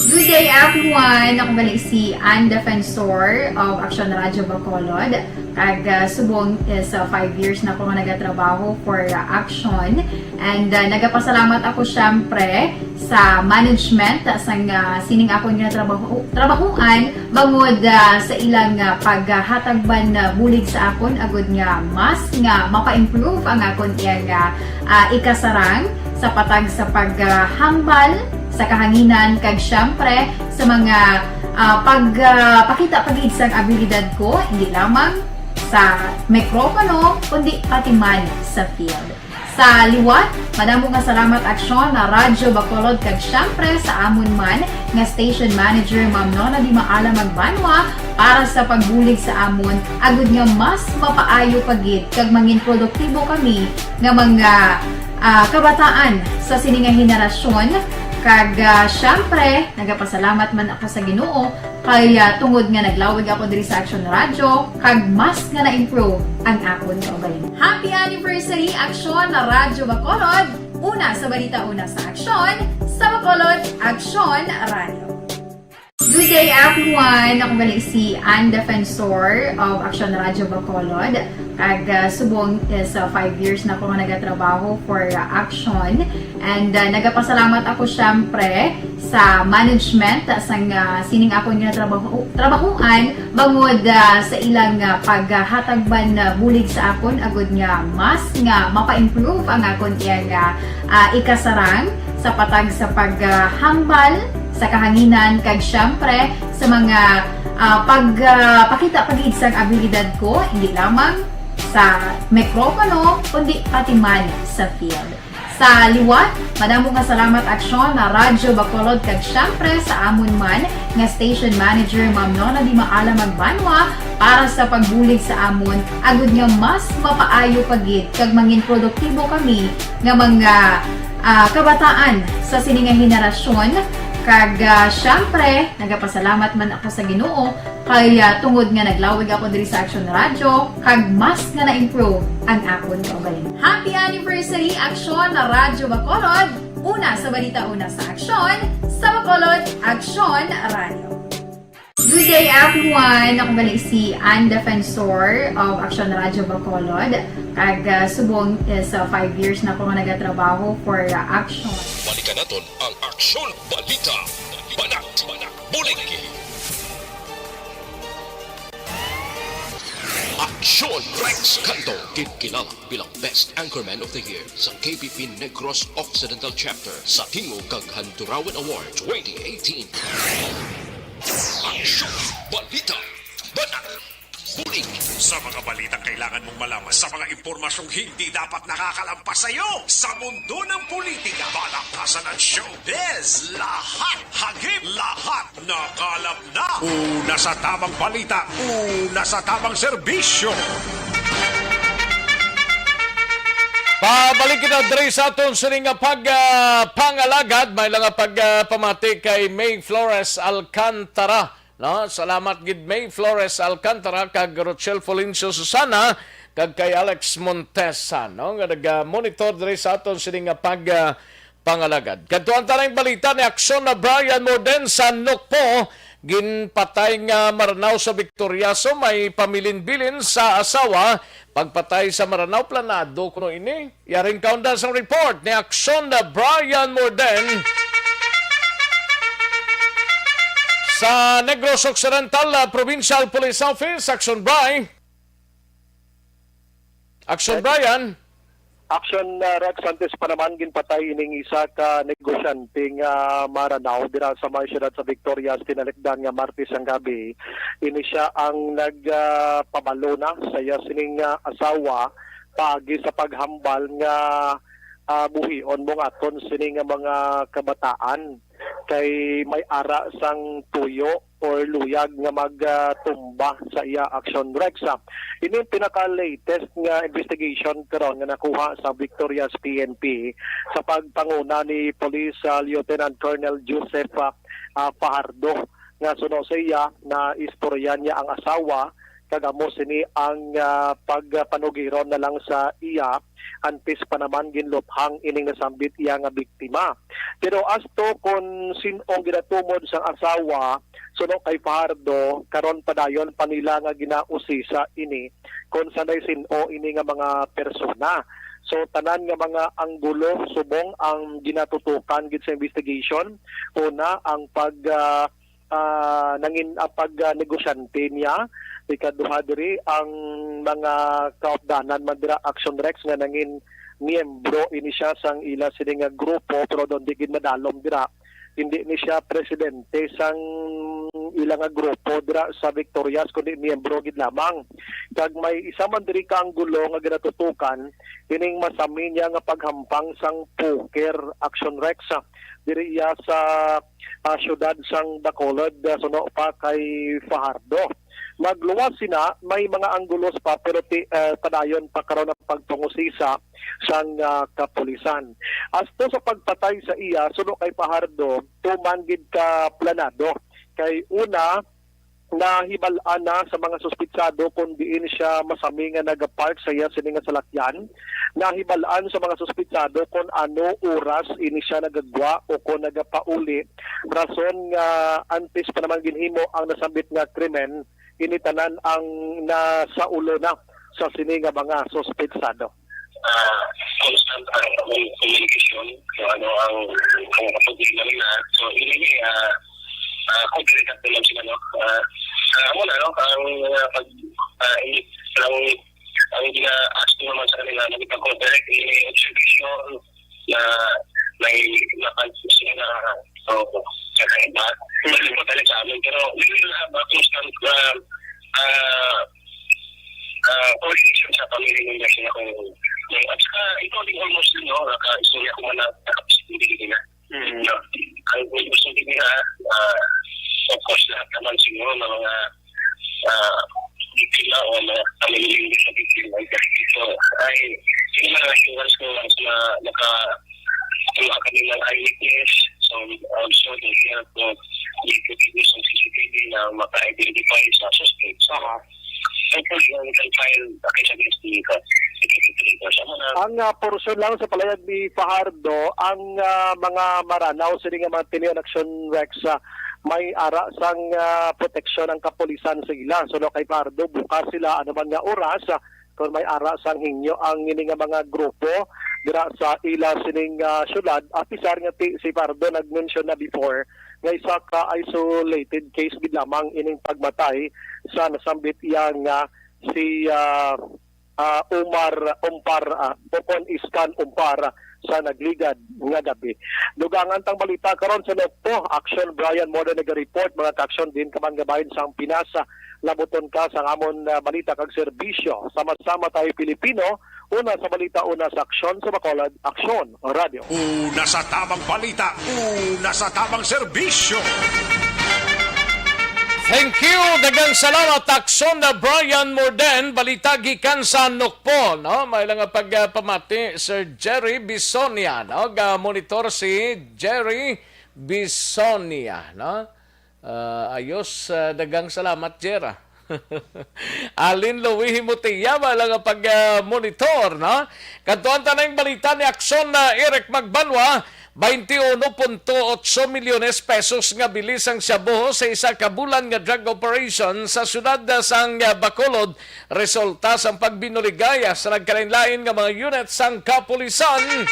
Good day, everyone! Ako gali si Ann Defensor of Aksyon Radyo Bacolod. Kag, ah, subong is, ah, five years na ako nga nagatrabaho for, ah, Aksyon. And, ah, nagapasalamat ako, syempre, sa management, ah, sang, ah, sining akon nga trabaho, trabahuan, bangod, ah, sa ilang, ah, paghatag man, ah, bulig sa akon, agud nga mas nga mapa-improve ang akon iyang, ah, ah, ikasarang sa patag sa paghambal sa kahanginan, kag syempre sa mga, ah, pag, ah, pakita pa gid sang abilidad ko, hindi lamang sa mikropono, kundi pati man sa field. Sa liwat, madamo nga salamat, Aksyon na Radyo Bacolod, kag syempre sa amon man nga station manager, Ma'am Nona Di Maala Magbanwa, para sa pagbulig sa amon, agud nga mas mapaayo pa gid kag mangin produktibo kami nga mga, ah, kabataan sa sini nga henerasyon. Kag, ah, syempre, nagapasalamat man ako sa Ginoo kay, ah, tungod nga naglawig ako diri sa Aksyon Radyo, kag mas nga na-improve ang akon kaugalingon. Happy anniversary, Aksyon na Radyo Bacolod! Una sa balita, una sa aksyon, sa Bacolod, Aksyon Radyo. Good day, everyone! Ako gali si Ann Defensor of Aksyon Radyo Bacolod. Kag, ah, subong is, ah, five years na ako nga nagatrabaho for, ah, Aksyon. And, ah, nagapasalamat ako, syempre, sa management, ah, sang, ah, sining akon nga trabaho, trabahuan, bangod, ah, sa ilang, ah, paghatag man, ah, bulig sa akon, agud nga mas nga mapa-improve ang akon iyang, ah, ah, ikasarang sa patag sa paghambal sa kahanginan, kag syempre sa mga, ah, pag, ah, pakita pa gid sang abilidad ko, hindi lamang sa mikropono, kundi pati man sa field. Sa liwat, madamo nga salamat, Aksyon na Radyo Bacolod, kag syempre sa amon man nga station manager, Ma'am Nona Di Maala Magbanwa, para sa pagbulig sa amon, agud nga mas mapaayo pa gid kag mangin produktibo kami nga mga, ah, kabataan sa sini nga henerasyon. Kag, ah, syempre, nagapasalamat man ako sa Ginoo kay, ah, tungod nga naglawig ako diri sa Aksyon Radyo, kag mas nga na-improve ang akon kaugalingon. Happy anniversary, Aksyon na Radyo Bacolod! Una sa balita, una sa aksyon, sa Bacolod, Aksyon Radyo. Good day, everyone! Ako gali si Ann Defensor of Aksyon Radyo Bacolod. Kag, ah, subong is, ah, five years na ako nga nagatrabaho for, ah, Aksyon. Balikan naton ang Aksyon Balita. Banat, banat, bulig. Sean Rex Canto, ginkilala bilang Best Anchorman of the Year sa K P P Negros Occidental Chapter sa Tingog kag Handurawan Award twenty eighteen. Aksyon, balita, banat, bulig. Sa mga balitang kailangan mong malaman, sa mga impormasyong hindi dapat nakakalampas sa iyo, sa mundo ng politika, balakasan at showbiz, lahat hagip, lahat nakalap na. Una sa tamang balita, una sa tamang serbisyo. Pabalik kita diri sa aton sini nga pag, ah, pangalagad. May lang nga pag, ah, pamati kay May Flores Alcantara, no? Salamat gid May Flores Alcantara kag Rochelle Florencio Susana kag kay Alex Montesa, no, nga naga-monitor diri sa aton sini nga pag, ah, pangalagad. Kadtuan ta na ang balita ni Aksyon na Brian Morden sa Nokpo. Ginpatay nga Maranao sa Victoriaso may pamilinbilin sa asawa. Pagpatay sa Maranao, planado kuno ini? Yaring kaunda sang report ni Aksyon na Brian Morden sa Negros Occidental, ah, Provincial Police Office. Aksyon, Bri. Aksyon, Brian. Action, uh, Rex, antes pa naman, ginpatay ining isa ka negosyante nga Maranao dira sa may siyudad sa Victorias, tinalikdan nga Martes ang gabi. Ini siya ang nag, ah, pabalo na sa iya sining, ah, asawa paagi sa paghambal nga, ah, buhion mo nga aton sini nga mga kabataan kay may ara sang tuyo or luyag nga magtumba sa iya aksyon, Rex. Ah, ini ang pinaka-latest nga investigation karon nga nakuha sa Victorias P N P sa pagpanguna ni Police, ah, Lieutenant Colonel Joseph, ah, ah, Fajardo, nga suno sa iya, naistorya niya ang asawa kag amo sini ang, ah, pagpanugiron na lang sa iya antes pa naman ginluthang ining nasambit iya nga biktima. Pero asto kon sin-o ang ginatumod sang asawa, suno kay Fajardo, karon padayon pa nila nga ginausisa ini kon sanay sin-o ini nga mga persona. So, tanan nga mga anggulo subong ang ginatutukan gid sa investigation. Una, ang pag, ah, ah, nangin-, ang pag, ah, negosyante niya. Ikaduha diri, ang mga kaupdanan man dira, Action Rex, nga nangin miyembro ini siya sang ila sini nga grupo, pero doon di gid madalom dira. Hindi ni siya presidente sang ila nga grupo dira sa Victorias, kundi miyembro gid lamang. Kag may isa man diri ka anggulo nga ginatutukan, ining masami niya nga paghampang sang poker, Action Rex, ah, diri iya sa, ah, siyudad sang Bacolod, ah, suno pa kay Fajardo. Magluwas sina, may mga anggulos pa, pero ti-, ah, padayon pa karon ang pagpangusisa sang, ah, kapulisan. Asto sa pagpatay sa iya, suno kay Fajardo, tuman gid ka planado. Kay una, nahibal-an na sa mga suspitsado kon diin siya masami nga nagapark sa iya sini nga salakyan. Nahibal-an sa mga suspitsado kon ano oras ini siya nagagwa o kon nagapauli. Rason nga antes pa naman ginhimo ang nasambit nga krimen, ini tanan ang nasaulo na sa sini nga mga suspitsado. Ah, constant ang among communication kung ano ang, ang problema nila. So, ini, ah, ah, kung pinagkat na lang sila, no? Ah, ah, amo na, no? Ang, ah, pag, ah, ini, ang, ang gina-ask ko naman sa kanila, nakita ko direct ini observation na may napansin sila na, so, kakaiba. Hindi pa talaga sa amin, pero we will have a constant, ah, ah, ah, coordination sa family members niya kung, kung, at saka ikaw din almost, you know, naka-istorya ko man na nakapisipili nila. Mm. No? Ang gusto din nila, ah, of course, lahat naman siguro ng mga, ah, biktima o mga family members sa biktima. So, I, yung mga assurance ko na naka, kuha kami ng eyewitness. So, also, they help to, they could use some C C T V na maka-identify sa suspect. So, Aha. Hopefully, we can file a case against the, uh, security leaders. Amo na. Ang, ah, portion lang sa palayag ni Fajardo, ang, ah, mga Maranao sini nga mga tinion action, Rex, ah, may ara sang, ah, proteksyon ang kapulisan sa ila. So, no, kay Fajardo, bukas sila ano man nga oras, ah, kung may ara sang hingyo ang ini nga mga grupo dira sa ila sining, ah, syudad. Apisar nga ti-, si Fajardo nag-mention na before nga isa ka isolated case gid lamang ining pagmatay sa nasambit iya nga si, ah, ah, Umar Umpar, ah, o kon Iskan Umpar, ah, sa nagligad nga gabi. Dugangan tang balita karon sa Nokpo. Aksyon, Brian Morden naga-report, mga ka-aksyon, din ka man nga bahin sang Pinas. Labuton ka sa amon, ah, balita kag serbisyo. Sama-sama tayo, Pilipino. Una sa balita, una sa aksyon, sa Bacolod Aksyon Radio. Una sa tamang balita, una sa tamang serbisyo. Thank you. Daghang salamat, Aksyon na Brian Morden. Balita gikan sa Nokpo, no? May lang nga pagpamati, Sir Jerry Bisonia, no? Ga-monitor si Jerry Bisonia, no? Ah, ayos, ah, daghang salamat, Jer, ah. Alin Louis Himutia, may lang nga pag, ah, monitor, no? Kadtuan ta na ang balita ni Aksyon na Eric Magbanwa, twenty-one point eight milyones pesos nga bili sang shabu sa isa ka bulan nga drug operation sa siyudad sang, ah, Bacolod, resulta sang pagbinuligaya sa nagkalain-lain nga mga unit sang kapulisan.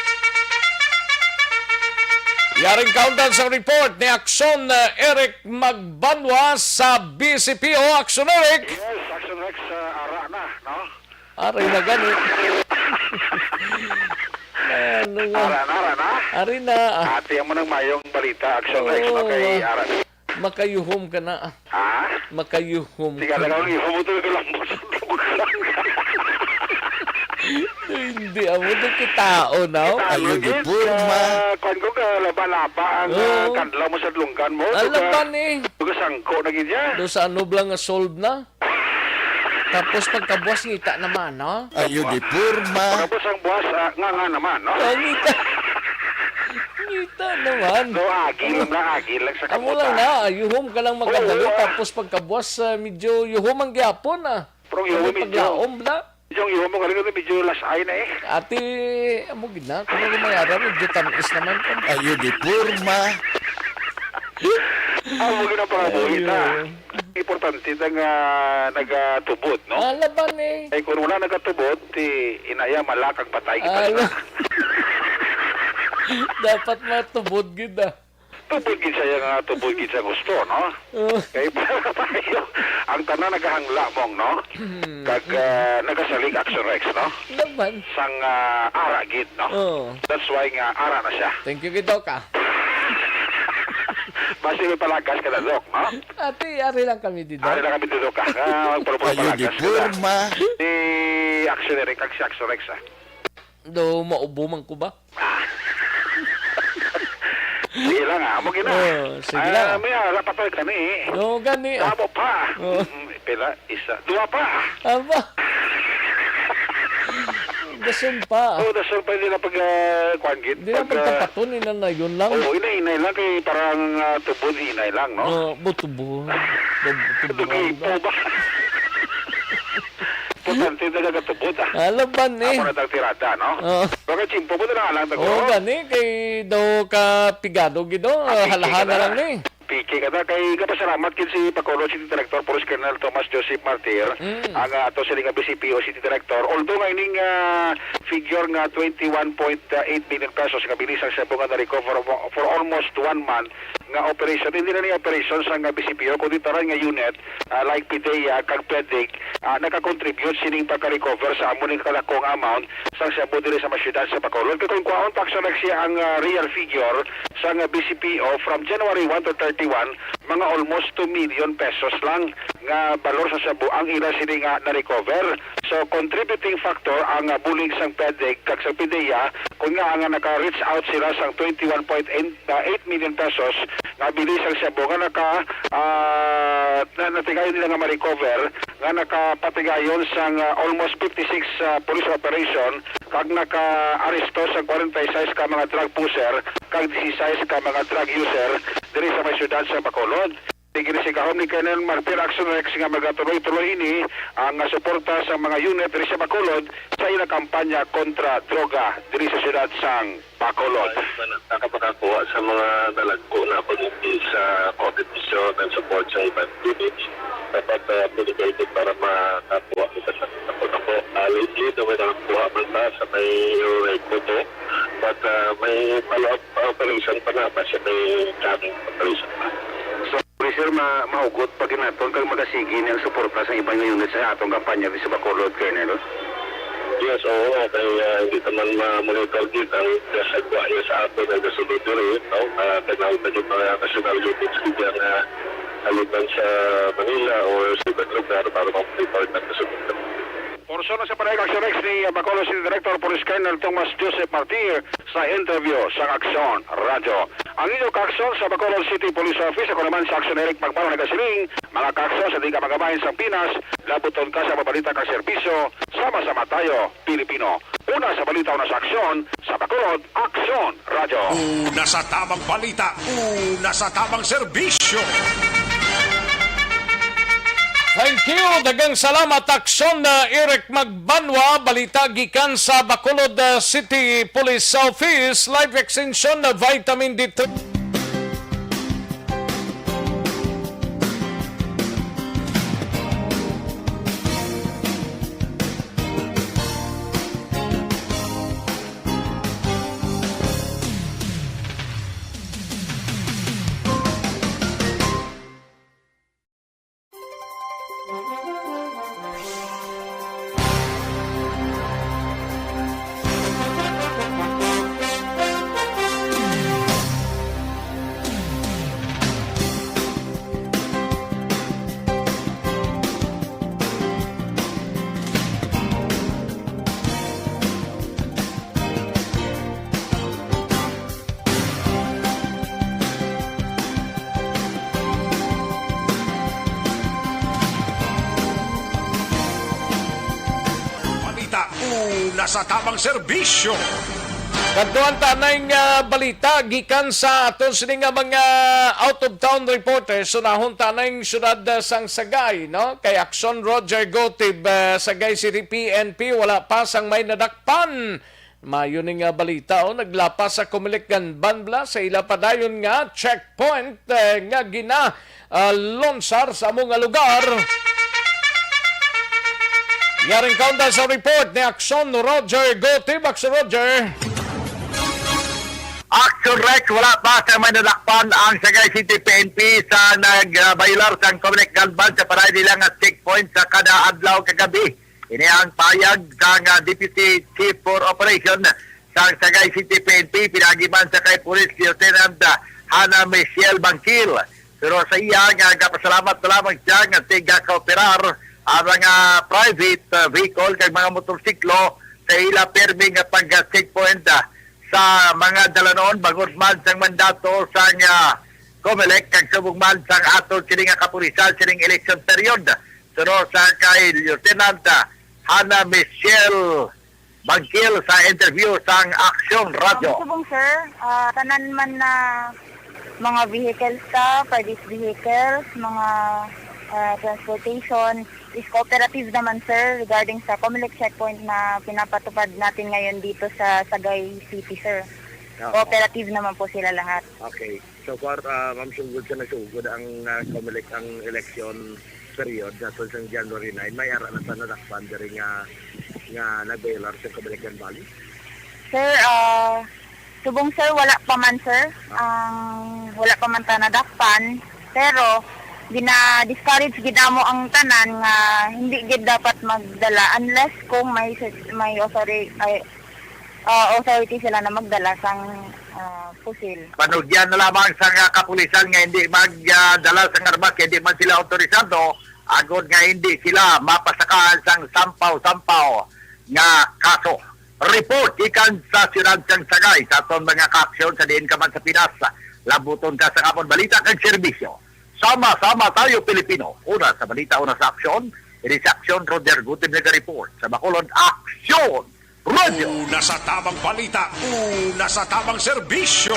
Yaring kaundan sang report ni Aksyon, ah, Eric Magbanwa sa B C P O. Aksyon, Eric. Yes, Aksyon Rex, ah, ara na, no? Ari na gani. Ano nga? Ara na, ara na. Ari na, ah. Ati mo nang mayong balita, Aksyon Rex, no? Oo, Kay ah. Ara na. Makayuhom ka na, ah. Ha? Makayuhom Sige, ka lang na. Ang ihom mo talaga lang mo. Hindi, amo doon kitaon, no? Kita Ayo, lang di din, porma. ah, Kwan ko ka, laba-laba ang Oo. ah, kadlaw mo sa dlunggan mo. Alam Duga, ba ni? duga sangko na gid yan. Do sa ano lang nga solve na? Tapos pagkabuas ngita naman, no? Ayo di porma. Tapos ang buwas, ah, nga nga naman, no? Ah, ngita. Ngita naman. No, agil lang, agil lang sa Amo kamot, lang ah. na, yuhom ka lang magkadalo, Oo, ah. tapos pagkabuas, ah, medyo yuhom ang gyapon, ah. Pero ang yuhom Ano medyo, paglaom na? medyo ang yuhom mo, galing medyo lasay na eh. Ati, amo gid na, kung ano may araw, medyo tamis naman ka. Ayo di porma. Amo gid ang pangabuhi na. Ayun. Importante na nga nagatubod, no? Ah, laban eh. Ay, kung wala nagatubod, ti inaya, malakag patay kita. Ah, na. Dapat matubod gid, ah. Tubod gid siya nga tubod gid sa gusto, no? Oh. Kay para tayo, ang tanan nagahangla mong, no? Hmm. Kag, ah, nagasalig Action Rex, no? Laban. Sang, ah, ara gid, no? Oh. That's why nga ara na siya. Thank you gid, Doc, ah. Basi may palagas ka na, Doc, no? Ate, ari lang kami dito. Ari lang kami dito ka. Ah, magpalupal Ayo, palagas ka na. Di porma. Si Action Rex, ang si Action Rex, ah. Do, maubo man ko ba? Sige lang, ah. Amo gina. Oh, sige Ah, lang. May ara pa tayo gani, eh. Oo, gani, ah. Tamo pa. Oh. Mm, pila? Isa. Dua pa. Aba. Dason pa. Oh, dason pa, hindi na pag, ah, kwan gid. Hindi na Pag, ah, pagtapaton, ina na yun lang. Oo, inay-inay lang kay parang, ah, tubod, inay lang, no? Oh, butubo. Tub-, tubo Tubo lang po ba? ba? Importante na nagatubod, ah. Alaban, eh. Ako na tang tirada, no? Oo. Baka chimpo mo na lang, Oo, taguro. gani, kay daw ka pigado, gido. Ah, piki Halahan ka na na. lang, eh. Piki ka na. Kay kapasalamat gid si Bacolod City Director Police Colonel Thomas Joseph Martir, Mm. ang, ah, ato sila nga B C P O City Director. Although nga ining, ah, figure nga twenty-one point eight million pesos nga binisang shabu nga na-recover mo for almost one month nga operation, hindi na ni operation sa nga B C P O, kundi tanan nga unit, ah, like PDEA kag PDEG, ah, nakakontribute sining pagka-recover sa amo ning kadakong amount sang shabu diri sa mga syudad sa Bacolod. Kay kung kwaon ta, Action Rex, ang, ah, real figure sang, ah, B C P O from January one to thirty-one, mga almost two million pesos lang nga balor sa shabu ang ila sini nga na-recover. So, contributing factor ang, ah, bulig sang PDEG kag sa PDEA, kun nga nga naka-reach out sila sang twenty-one point eight million pesos nga bili sang shabu nga naka, ah, na, natigayon nila nga ma-recover, nga nakapatigayon sang, ah, almost fifty-six, ah, police operation, kag naka-aresto sa kwarenta y seis ka mga drug pusher kag dieciséis ka mga drug user diri sa may siyudad sa Bacolod. Ginisigahom ni Colonel Martir Action Rex nga magatuloy-tuloy ini ang, ah, suporta sa mga unit diri sa Bacolod sa ila kampanya kontra droga diri sa siyudad sang Bacolod. Ay, man-, nakapakakuha sa mga nalagko na pag-ibig sa COVID nineteen and support sa iban units. Dapat, ah, dedicated para makakuha kita sa ako na po. Ah, lately, daw may nakakuha man ta sa may Red Coto. But, ah, may follow-up operation pa na, basta may coming operation pa. So, Sir, ma-, mahugot pa gid naton kag magasigi ni ang suporta sa iban nga unit sa atong kampanya di sa Bacolod, Colonel? Yes, oo nga, kay, ah, hindi naman ma-monitor gid ang kasagwa niya sa aton nga gasunod diri, no? Ah, kailangan pa gid mga national units gid yan nga alitan sa Manila o sa ibang lugar para ma-monitor ang gasunod. Porson na sa panayag, Action Rex ni Bacolod City Director Police Colonel Tomas Joseph Martir sa interview sa Action Radyo. Ang inyo ka-aksyon sa Bacolod City Police Office, ako naman sa Action Eric Magpalo nagasiling, mga ka-aksyon sa Liga Magabayan sa Pinas, labuton ka sa mabalita kag serbisyo, sama-sama tayo, Pilipino. Una sa balita, una sa aksyon, sa Bacolod, Aksyon Radyo. Una sa tamang balita, una sa tamang serbisyo. Thank you. Daghang salamat, Aksyon, uh, Eric Magbanwa. Balita gikan sa Bacolod, uh, City Police Office. Life Extension, uh, Vitamin D three. Balita, una sa tamang serbisyo. Kadtuan ta anay nga balita gikan sa aton sini nga mga out-of-town reporters. Unahon ta anay siyudad, ah, sang Sagay, no? Kay Aksyon Roger Gotib, ah, Sagay City P N P, wala pa sang may nadakpan. Mayo ni nga balita, oh, naglapas sa Comelec gun ban bala sa ila padayon nga checkpoint, eh, nga gina, ah, lonsar sa amo nga lugar. Yaring kaunda sa report ni Aksyon Roger Gotib. Aksyon Roger. Action Rex, wala pa sa may nadakpan ang Sagay City P N P sa nag-, ah, violar sang Comelec gun ban sa padayon nila nga checkpoint sa kada adlaw kagabi. Ini ang payag sang, ah, Deputy Chief for Operation sang Sagay City P N P, pinaagi man sa kay Police Lieutenant, ah, Hannah Michelle Bangkil. Pero sa iya nga gapasalamat na lamang siya nga tiga-kooperar ang mga private, ah, vehicle kag mga motorsiklo sa ila pirmi nga pag-checkpoint, ah, sa mga dalanon bangod man sang mandato sang, ah, Comelec kag subong man sang aton sini nga kapulisan sining election period. Suno sa kay Lieutenant, ah, Hannah Michelle Bangkil sa interview sang Aksyon Radyo. Um, subong, sir, ah, tanan man na mga vehicles ta, private vehicles, mga, ah, transportation, is cooperative naman, sir, regarding sa Comelec checkpoint na pinapatupad natin ngayon dito sa Sagay City, sir. Oo. Cooperative naman po sila lahat. Okay. So far, ah, ma'am, sugod sa nasugod ang, ah, Comelec ang election period sa sa January nine, may ara na ta nadakpan diri nga, nga nag-violar sa Comelec gun ban? Sir, ah, subong, sir, wala pa man, sir. Ah. Ang wala pa man ta nadakpan, pero gina-discourage gid namo ang tanan nga hindi gid dapat magdala unless kung may, may authori-, ay, ah, authority sila na magdala sang, ah, pusil. Panugyan na lamang sang, ah, kapulisan nga hindi magdala sang armas kay hindi man sila autorisado, agod nga hindi sila mapasakaan sang sampaw-sampaw nga kaso. Report gikan sa siyudad sang Sagay sa aton mga kaaksyon sa diin ka man sa Pinas. Labuton ka sa amon balita kag serbisyo. Sama-sama tayo, Pilipino. Una sa balita, una sa aksyon. Ini sa aksyon, Roger Gutib naga-report. Sa Bacolod, Aksyon Radyo. Una sa tamang balita, una sa tamang serbisyo.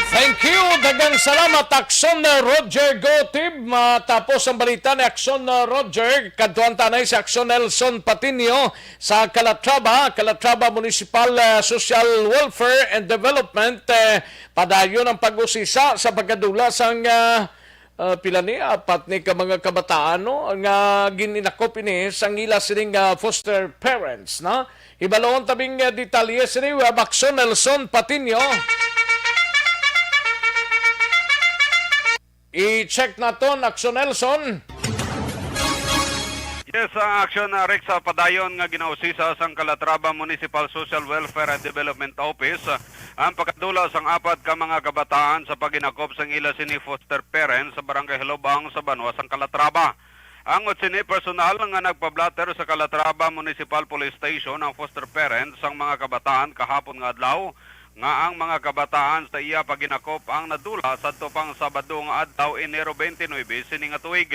Thank you. Daghang salamat, Aksyon, uh, Roger Gotib. Matapos ang balita ni Aksyon, uh, Roger, kadtuan ta anay si Aksyon Nelson Patiño sa Calatrava, Calatrava Municipal, uh, Social Welfare and Development. Uh, padayon ang pag-usisa sa pagkadula sang, uh, Ah, pila ni? Apat ni ka mga kabataan, no, nga gininakop ini sang ila sining, ah, foster parents, no? Hibaluon tabing, ah, detalye sini, ah, Bakso Nelson Patiño. I-check naton, Action Nelson. Yes, ang Action, uh, Rex, uh, padayon nga ginausisa sang Calatrava Municipal Social Welfare and Development Office, uh, ang pagkadula sang apat ka mga kabataan sa paghinakop sang ila sini foster parents sa Barangay Halubang sa banwa sang Calatrava. Ang otsini personal nga nagpa-blotter sa Calatrava Municipal Police Station ang foster parents sang mga kabataan kahapon nga adlaw, nga ang mga kabataan sa iya paghinakop ang nadula sadto pang Sabado nga adlaw, Enero twenty-nine sini nga tuig.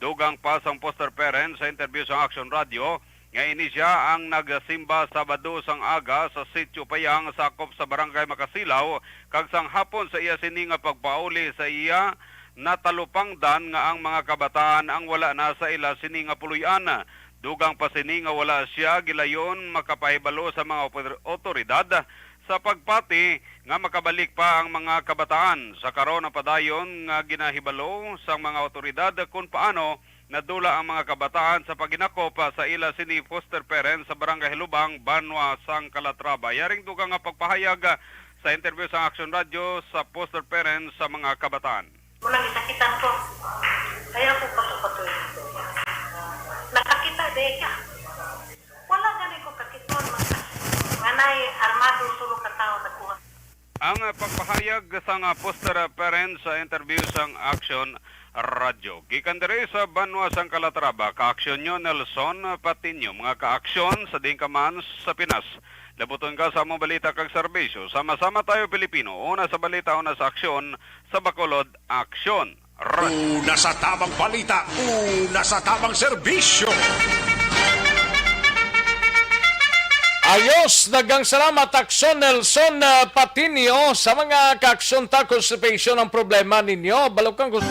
Dugang pa sang foster parents sa interview sa Action Radio, nga ini sia ang nagsimba Sabado sang aga sa Sitio Payang, sakop sa Barangay Makasilaw, kag sang hapon sa iya sini nga pagpauli sa iya, natalupangdan nga ang mga kabataan ang wala na sa ila sini nga puloy-an. Dugang pa sini nga wala sia gilayon makapahibalo sa mga otor-, otoridad sa pagpati nga makabalik pa ang mga kabataan. Sa karon, ang padayon nga ginahibalo sang mga otoridad kon paano nadula ang mga kabataan sa paghinakop sa ila sini foster parents sa Barangay Halubang, banwa sang Calatrava. Yaring dugang nga pagpahayag sa interview sa Action Radio sa foster parents sa mga kabataan. Muna gisakitan ko. Kaya ako pato-pato. Nakakita, di ka. Wala gani ko kakiton, mga, nga nay armado, tulo ka tawo nagkuha. Ang, ah, pagpahayag sang, ah, foster parents sa interview sang Action Radio. Gikan diri sa banwa sang Calatrava, ka-aksyon nyo Nelson Patiño, mga ka-aksyon sa diin ka man sa Pinas. Labuton ka sa among balita kag serbisyo. Sama-sama tayo, Pilipino. Una sa balita, una sa aksyon, sa Bacolod, Aksyon. Una sa tamang balita, una sa tamang serbisyo. Ayos, daghang salamat, Aksyon Nelson, uh, Patinio, sa mga kaaksyon ta kung sa ang problema ninyo. Balukang ko.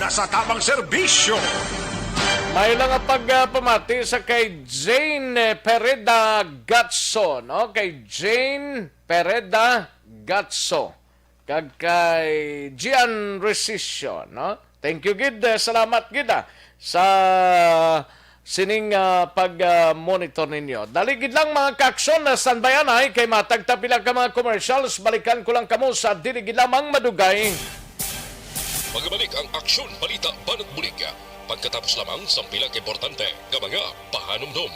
Una sa tamang serbisyo. May lang ang pagpamati sa kay Jane Pereda Gatso, no? Kay Jane Pereda Gatso. Kag kay Gian Resisio, no? Thank you gid, eh, salamat gid, ah, sa sining, ah, pag, ah, monitor ninyo. Dali gid lang, mga kaaksyon, na standby anay kay matag ta pila ka mga commercials. Balikan ko lang kamo sa dili gid lamang madugay. Magabalik ang Aksyon Balita Banat Bulig pagkatapos lamang sang pila ka importante nga mga pahanumdom.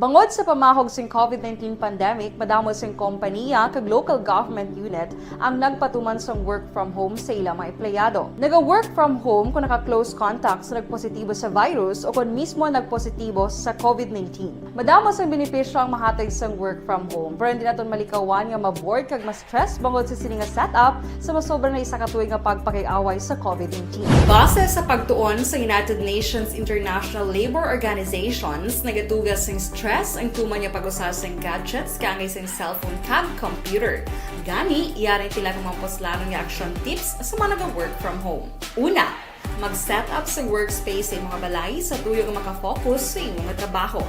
Bangod sa pamahog sing COVID nineteen pandemic, madamo sing kompanya kag local government unit ang nagpatuman sang work from home sa ilang mga empleyado. Naga-work from home kung naka-close contact sa nagpositibo sa virus o kon mismo nagpositibo sa COVID nineteen. Madamo sang benepisyo ang mahatag sang work from home, pero hindi naton malikawan nga ma-bored kag ma-stress bangod sa sini nga setup sa masobra na isa ka tuig nga pagpakig-away sa COVID nineteen. Base sa pagtuon sa United Nations International Labour Organizations, nagatuga sing stress ang tuman nga pag-usa sing gadgets kaangay sing cellphone kag computer. Gani, yari ang pila ka mga puslanon nga action tips sa mga naga-work from home. Una, mag-set up sa workspace sa imong balay sa tuyo nga makafocus sa imong trabaho.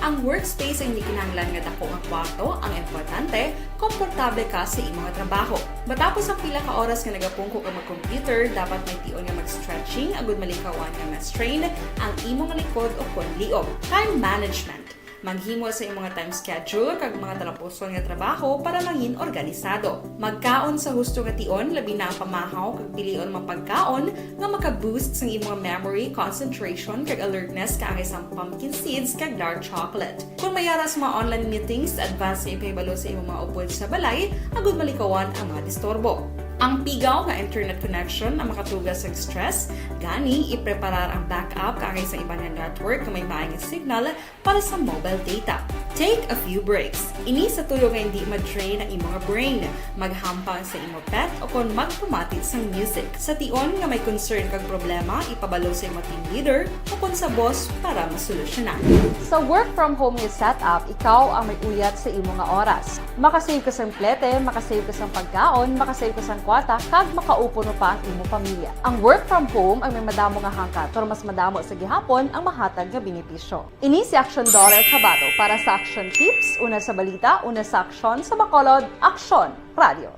Ang workspace ay hindi kinahanglan nga dako nga kwarto ang importante, komportable ka sa imong trabaho. Matapos ang pila ka oras nga nagapungko ka mag-computer, dapat may tion nga mag-stretching agud malikawan nga ma-strain ang imong likod o kon liog. Time management. Maghimo sa imong time schedule kag mga talapuson nga trabaho para mangin organisado. Magkaon sa husto nga tion, labi na ang pamahaw kag pilion mga pagkaon nga maka-boost sang imong memory, concentration, kag alertness kaangay sang pumpkin seeds kag dark chocolate. Kung may ara sa mga online meetings, advance nga ipahibalo sa imong mga upod sa balay agud malikawan ang mga disturbo. Ang pigaw nga internet connection ang makatuga sa stress, gani ipreparar ang backup kaangay sa iban nga network nga may maayong signal para sa mobile data. Take a few breaks. Ini sa tuyo nga hindi ma-drain ang imong brain. Maghampang sa imo pet o kon magpamati sang music. Sa tion nga may concern kag problema, ipabalo sa imo team leader o kon sa boss para masolusyonan. Sa work from home nga setup, ikaw ang may uyat sa imo nga oras. Makasave ka sang plete, makasave ka sang pagkaon, makasave ka sang kwarta, kag makaupod pa ang imo pamilya. Ang work from home ang may madamo nga hangkat, pero mas madamo sa gihapon ang mahatag nga benepisyo. Ini si Action Dollar Kabato para sa Action Tips, una sa balita, una sa aksyon, sa Bacolod, Aksyon Radio.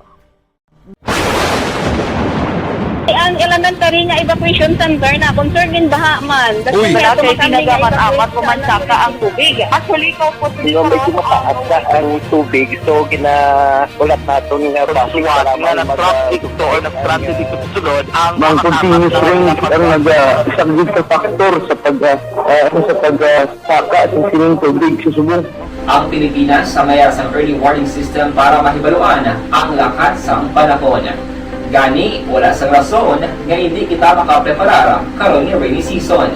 Ang elementary nga evacuation center na concern in baha man. Uy. Wala kay tinaga man amat ko man saka ang tubig. Actually, ko po. Di ba medyo mataas na ang tubig, so ginaulat naton nga basin para nga mag- nag-traffic to or nag-transit dito sa sulod ang mga continuous rain ang nag-, ah, isang good factor sa pag, ah, ah, sa pag, ah, saka sa sining tubig sa subong. Ang Pilipinas sa mayar sang early warning system para mahibaluan ang lakat sang panahon. Gani, wala sang rason nga hindi kita makapreparar karon nga rainy season.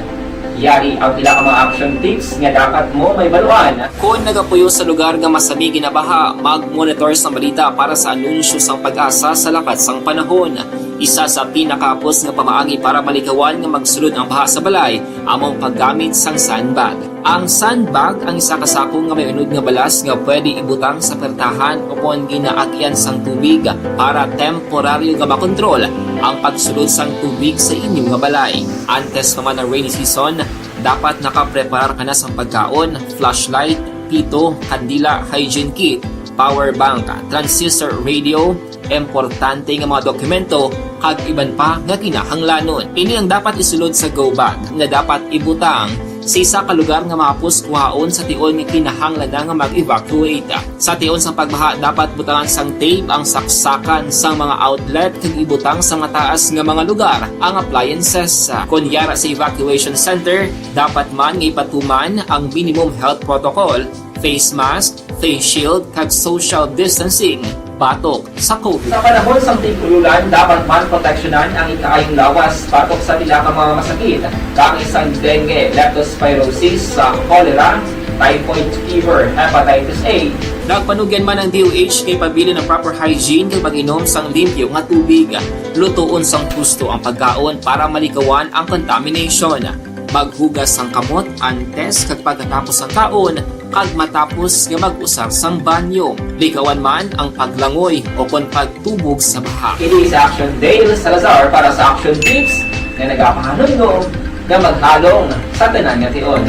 Yari ang pila ka mga action tips nga dapat mo mahibaluan. Kon nagapuyo sa lugar nga masami ginabaha, mag-monitor sang balita para sa anunsyo sang PAGASA sa lakat sang panahon. Isa sa pinakahapos nga pamaagi para malikawan nga magsulod ang baha sa balay amo ang paggamit sang sandbag. Ang sandbag ang isa ka sako nga may unod nga balas nga pwede ibutang sa pertahan o kon ginaagyan sang tubig para temporaryo nga makontrol ang pagsulod sang tubig sa inyo nga balay. Antes pa man ang rainy season, dapat nakapreparar ka na sang pagkaon, flashlight, pito, kandila, hygiene kit, power bank, transistor radio, importante nga mga dokumento, kag iban pa nga kinahanglanon. Ini ang dapat isulod sa go bag nga dapat ibutang sa isa ka lugar nga mahapos kuhaon sa tion nga kinahanglan na nga mag-evacuate. Sa tion sang pagbaha, dapat butangan sang tape ang saksakan sang mga outlet kag ibutang sa mataas nga mga lugar ang appliances. Kon yara sa evacuation center, dapat man nga ipatuman ang minimum health protocol, face mask, face shield, kag social distancing batok sa COVID. Sa panahon sang tig-ululan, dapat man proteksyonan ang ikaayong lawas batok sa pila ka mga masakit, kaangay sang dengue, leptospirosis, sa cholera, typhoid fever, hepatitis A. Nagpanugyan man ang D O H nga ipabilin ang proper hygiene kag pag-inom sang limpyo nga tubig. Lutoon sang husto ang pagkaon para malikawan ang contamination. Maghugas sang kamot antes kag pagkatapos sang kaon, kag matapos nga mag-usar sang banyo. Likawan man ang paglangoy o kon pagtubog sa baha. Ini si Action Dale Salazar para sa Action Tips nga nagapahanumdom nga maghalong sa tanan nga tion.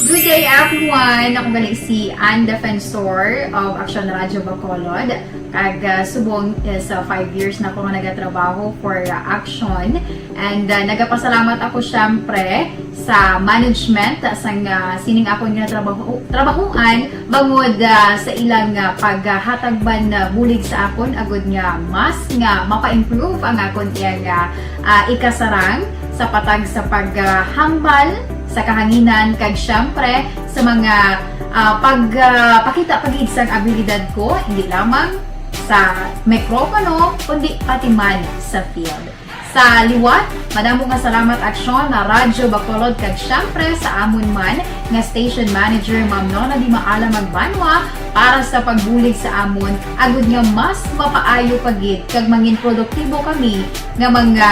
Good day, everyone! Ako gali si Ann Defensor of Action Radio Bacolod. Kag, ah, subong is, ah, five years na ako nga nagatrabaho for, ah, Action. And, ah, nagapasalamat ako, syempre, sa management sang, ah, sining akon nga trabaho, trabahuan bangod, ah, sa ilang, ah, paghatag man, ah, bulig sa akon agud nga mas nga mapa-improve ang akon iyang, ah, ah, ikasarang sa patag sa paghambal sa kahanginan, kag siyempre sa mga, ah, pag, ah, pakita pa gid sang abilidad ko, hindi lamang sa mikropono, kundi pati man sa field. Sa liwat, madamo nga salamat, Aksyon na Radyo Bacolod, kag siyempre sa amon man nga station manager, Ma'am Nona Di Maala Magbanwa, para sa pagbulig sa amon, agud nga mas mapaayo pa gid kag mangin produktibo kami nga mga,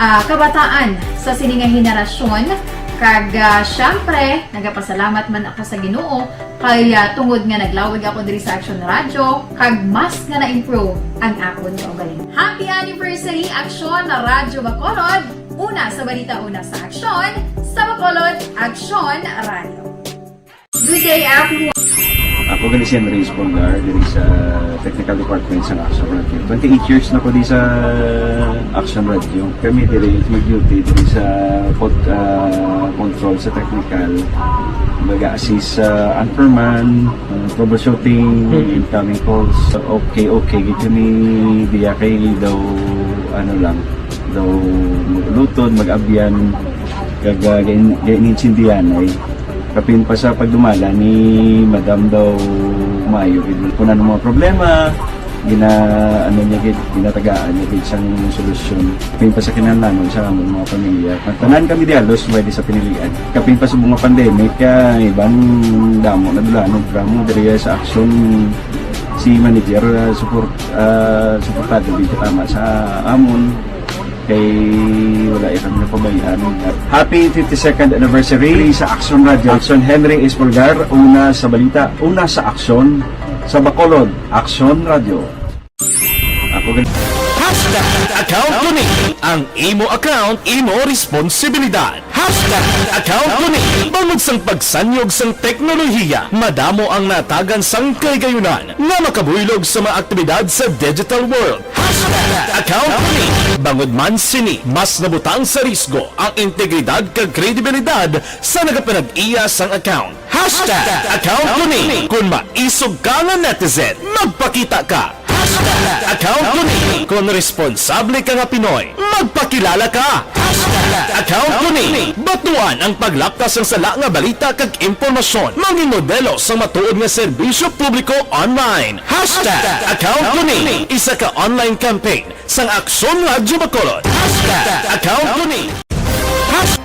ah, kabataan sa sini nga henerasyon. Kag, ah, siyempre, nagapasalamat man ako sa Ginoo kay, ah, tungod nga naglawig ako diri sa Aksyon Radyo, kag mas nga na-improve ang akon kaugalingon. Happy anniversary, Aksyon na Radyo Bacolod! Una sa balita, una sa aksyon, sa Bacolod, Aksyon Radyo. Good day, everyone! Ako gali si Andres Polgar, diri sa Technical Department sa Aksyon Radyo. Twenty-eight years na ko di sa Aksyon Radyo. Kami diri mag-duty diri sa pod-, ah, control sa technical. Mag-assist sa anchorman, ah, troubleshooting, Mhm. incoming calls. Okay, okay, gid kami diya kay daw, ano lang, daw mag-ulutod, mag-abyan, kag, ah, gain-, gain-intindihan ay. Kapin pa sa pagdumala ni Madam daw maayo gid. Kung ano mga problema, gina-, ano niya gid, ginatagaan niya gid sang solusyon. Kapin pa sa kinahanglanon sa amon mga pamilya. Tanan kami di halos may di sa pinilian. Kapin pa sa mga pandemic, kaya iban damo na dulanon, damo diri sa aksyon si manager, ah, support, ah, suportado gid tama sa amon. Kay wala kami napabayaan. Happy fifty-second anniversary sa Aksyon Radyo. Aksyon, Henry Espolgar, una sa balita, una sa aksyon, sa Bacolod, Aksyon Radyo. Ako gan- Hashtag account ko ni. Ang imo account, imo responsibilidad. Hashtag account ko ni. Bangod sang pagsanyog sang teknolohiya, madamo ang natagan sang kahigayunan nga makabuylog sa mga aktibidad sa digital world. Hashtag account ko ni. Bangod man sini, mas nabutang sa risgo ang integridad kag kredibilidad sa nagapanag-iya sang account. Hashtag account ko ni. Kung maisog ka nga netizen, magpakita ka. Hashtag account ko ni. Kung responsable ka nga Pinoy, magpakilala ka. Hashtag account ko ni. Batuan ang paglapkas sang sala nga balita kag impormasyon. Mangin modelo sang matuod nga serbisyo publiko online. Hashtag account ko ni. Isa ka online campaign sang Aksyon Radyo Bacolod. Hashtag account ko ni. Hash-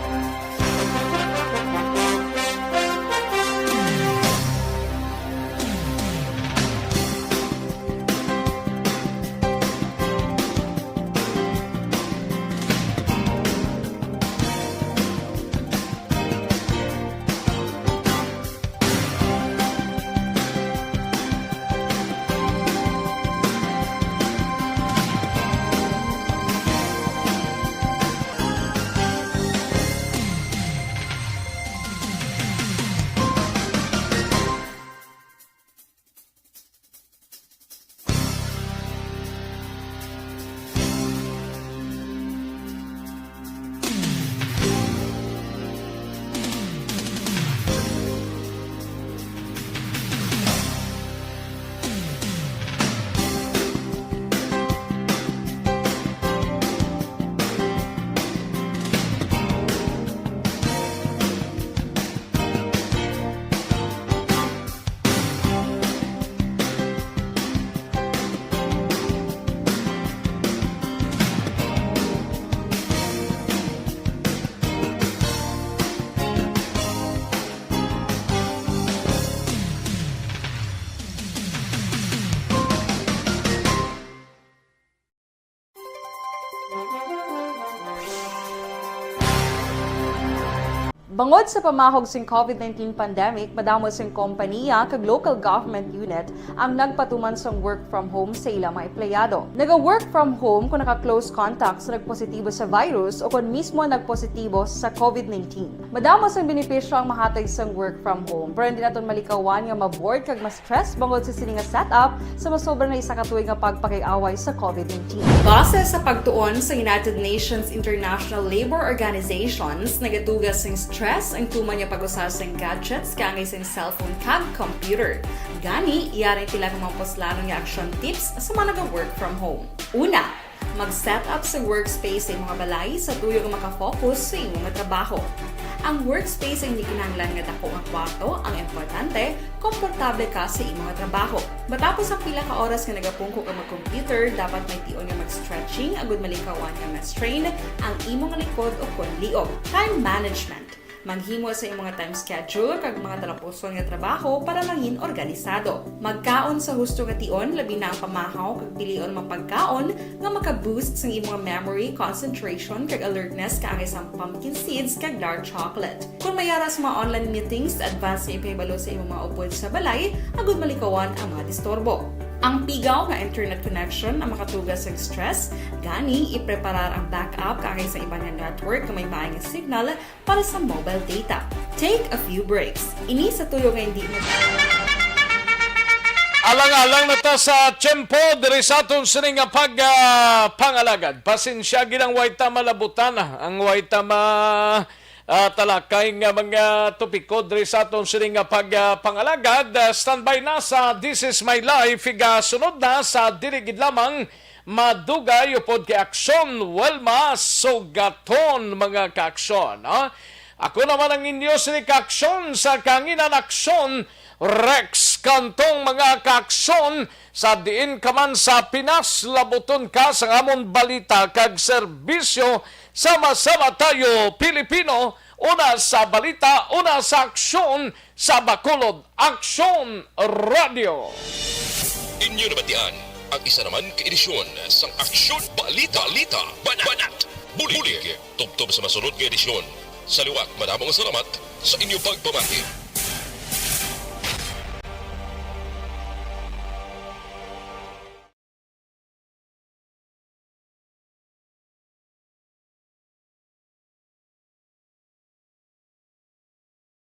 Bangod sa pamahog sing COVID nineteen pandemic, madamo sing kompaniya kag local government unit ang nagpatuman sang work from home sa ila mga empleyado. Naga-work from home kung naka-close contact sa nagpositibo sa virus o kon mismo nagpositibo sa COVID nineteen. Madamo sang benepisyo ang mahatag sang work from home, pero hindi naton malikawan nga ma-bored kag ma-stress bangod sa sini nga setup sa masobra na isa ka tuig nga pagpakig-away sa COVID nineteen. Base sa pagtuon sa United Nations International Labor Organizations, nagaduga sing stress ang tuman nga pag-usa sing gadgets kaangay sing cellphone kag computer. Gani, iya rin pila ka mga puslanon nga action tips sa mga naga-work from home. Una, mag-set up sa workspace sa imong balay sa tuyo nga makafocus sa imong trabaho. Ang workspace ay hindi kinahanglan nga dako nga kwarto, ang importante, komportable ka sa imong trabaho. Matapos ang pila ka oras nga nagapungko ka mag-computer, dapat may tion nga mag-stretching agud malikawan nga ma-strain ang imong likod o kon liog. Time management. Maghimo sa imong time schedule kag mga talapuson nga trabaho para mangin organisado. Magkaon sa husto nga tion, labi na ang pamahaw kag pilion mga pagkaon nga maka-boost sang imong memory, concentration, kag alertness kaangay sang pumpkin seeds kag dark chocolate. Kung may ara sa mga online meetings, advance nga ipahibalo sa imong mga upod sa balay agud malikawan ang mga disturbo. Ang pigaw nga internet connection ang makatuga sa stress, gani ipreparar ang backup kaangay sa iban nga network nga may maayong signal para sa mobile data. Take a few breaks. Ini sa tuyo nga hindi mo Alang-alang na ta sa tiyempo diri sa aton sini nga pag ah, pangalagad. Pasensya gid ang way ta malabutan, ang way ta ma ah, talakay nga mga topiko diri sa aton sini nga pag ah, pangalagad. Ah, standby na sa This Is My Life, igasunod na sa dili gid lamang madugay upod kay Aksyon Welma Sugaton, mga kaaksyon, ha? Ako naman ang inyo sini kaaksyon sa kanginan, Aksyon Rex Cantong, mga kaaksyon, sa diin ka man sa Pinas, labuton ka sa amon balita kag serbisyo. Sama-sama tayo, Pilipino, una sa balita, una sa aksyon, sa Bacolod Aksyon Radio. Inyo nabatian ang isa naman ka edisyon sang Aksyon Balita, Balita, Banat, Banat, Bulig. Tubtob sa masunod nga edisyon. Sa liwat, madamo nga salamat sa inyo pagpamati.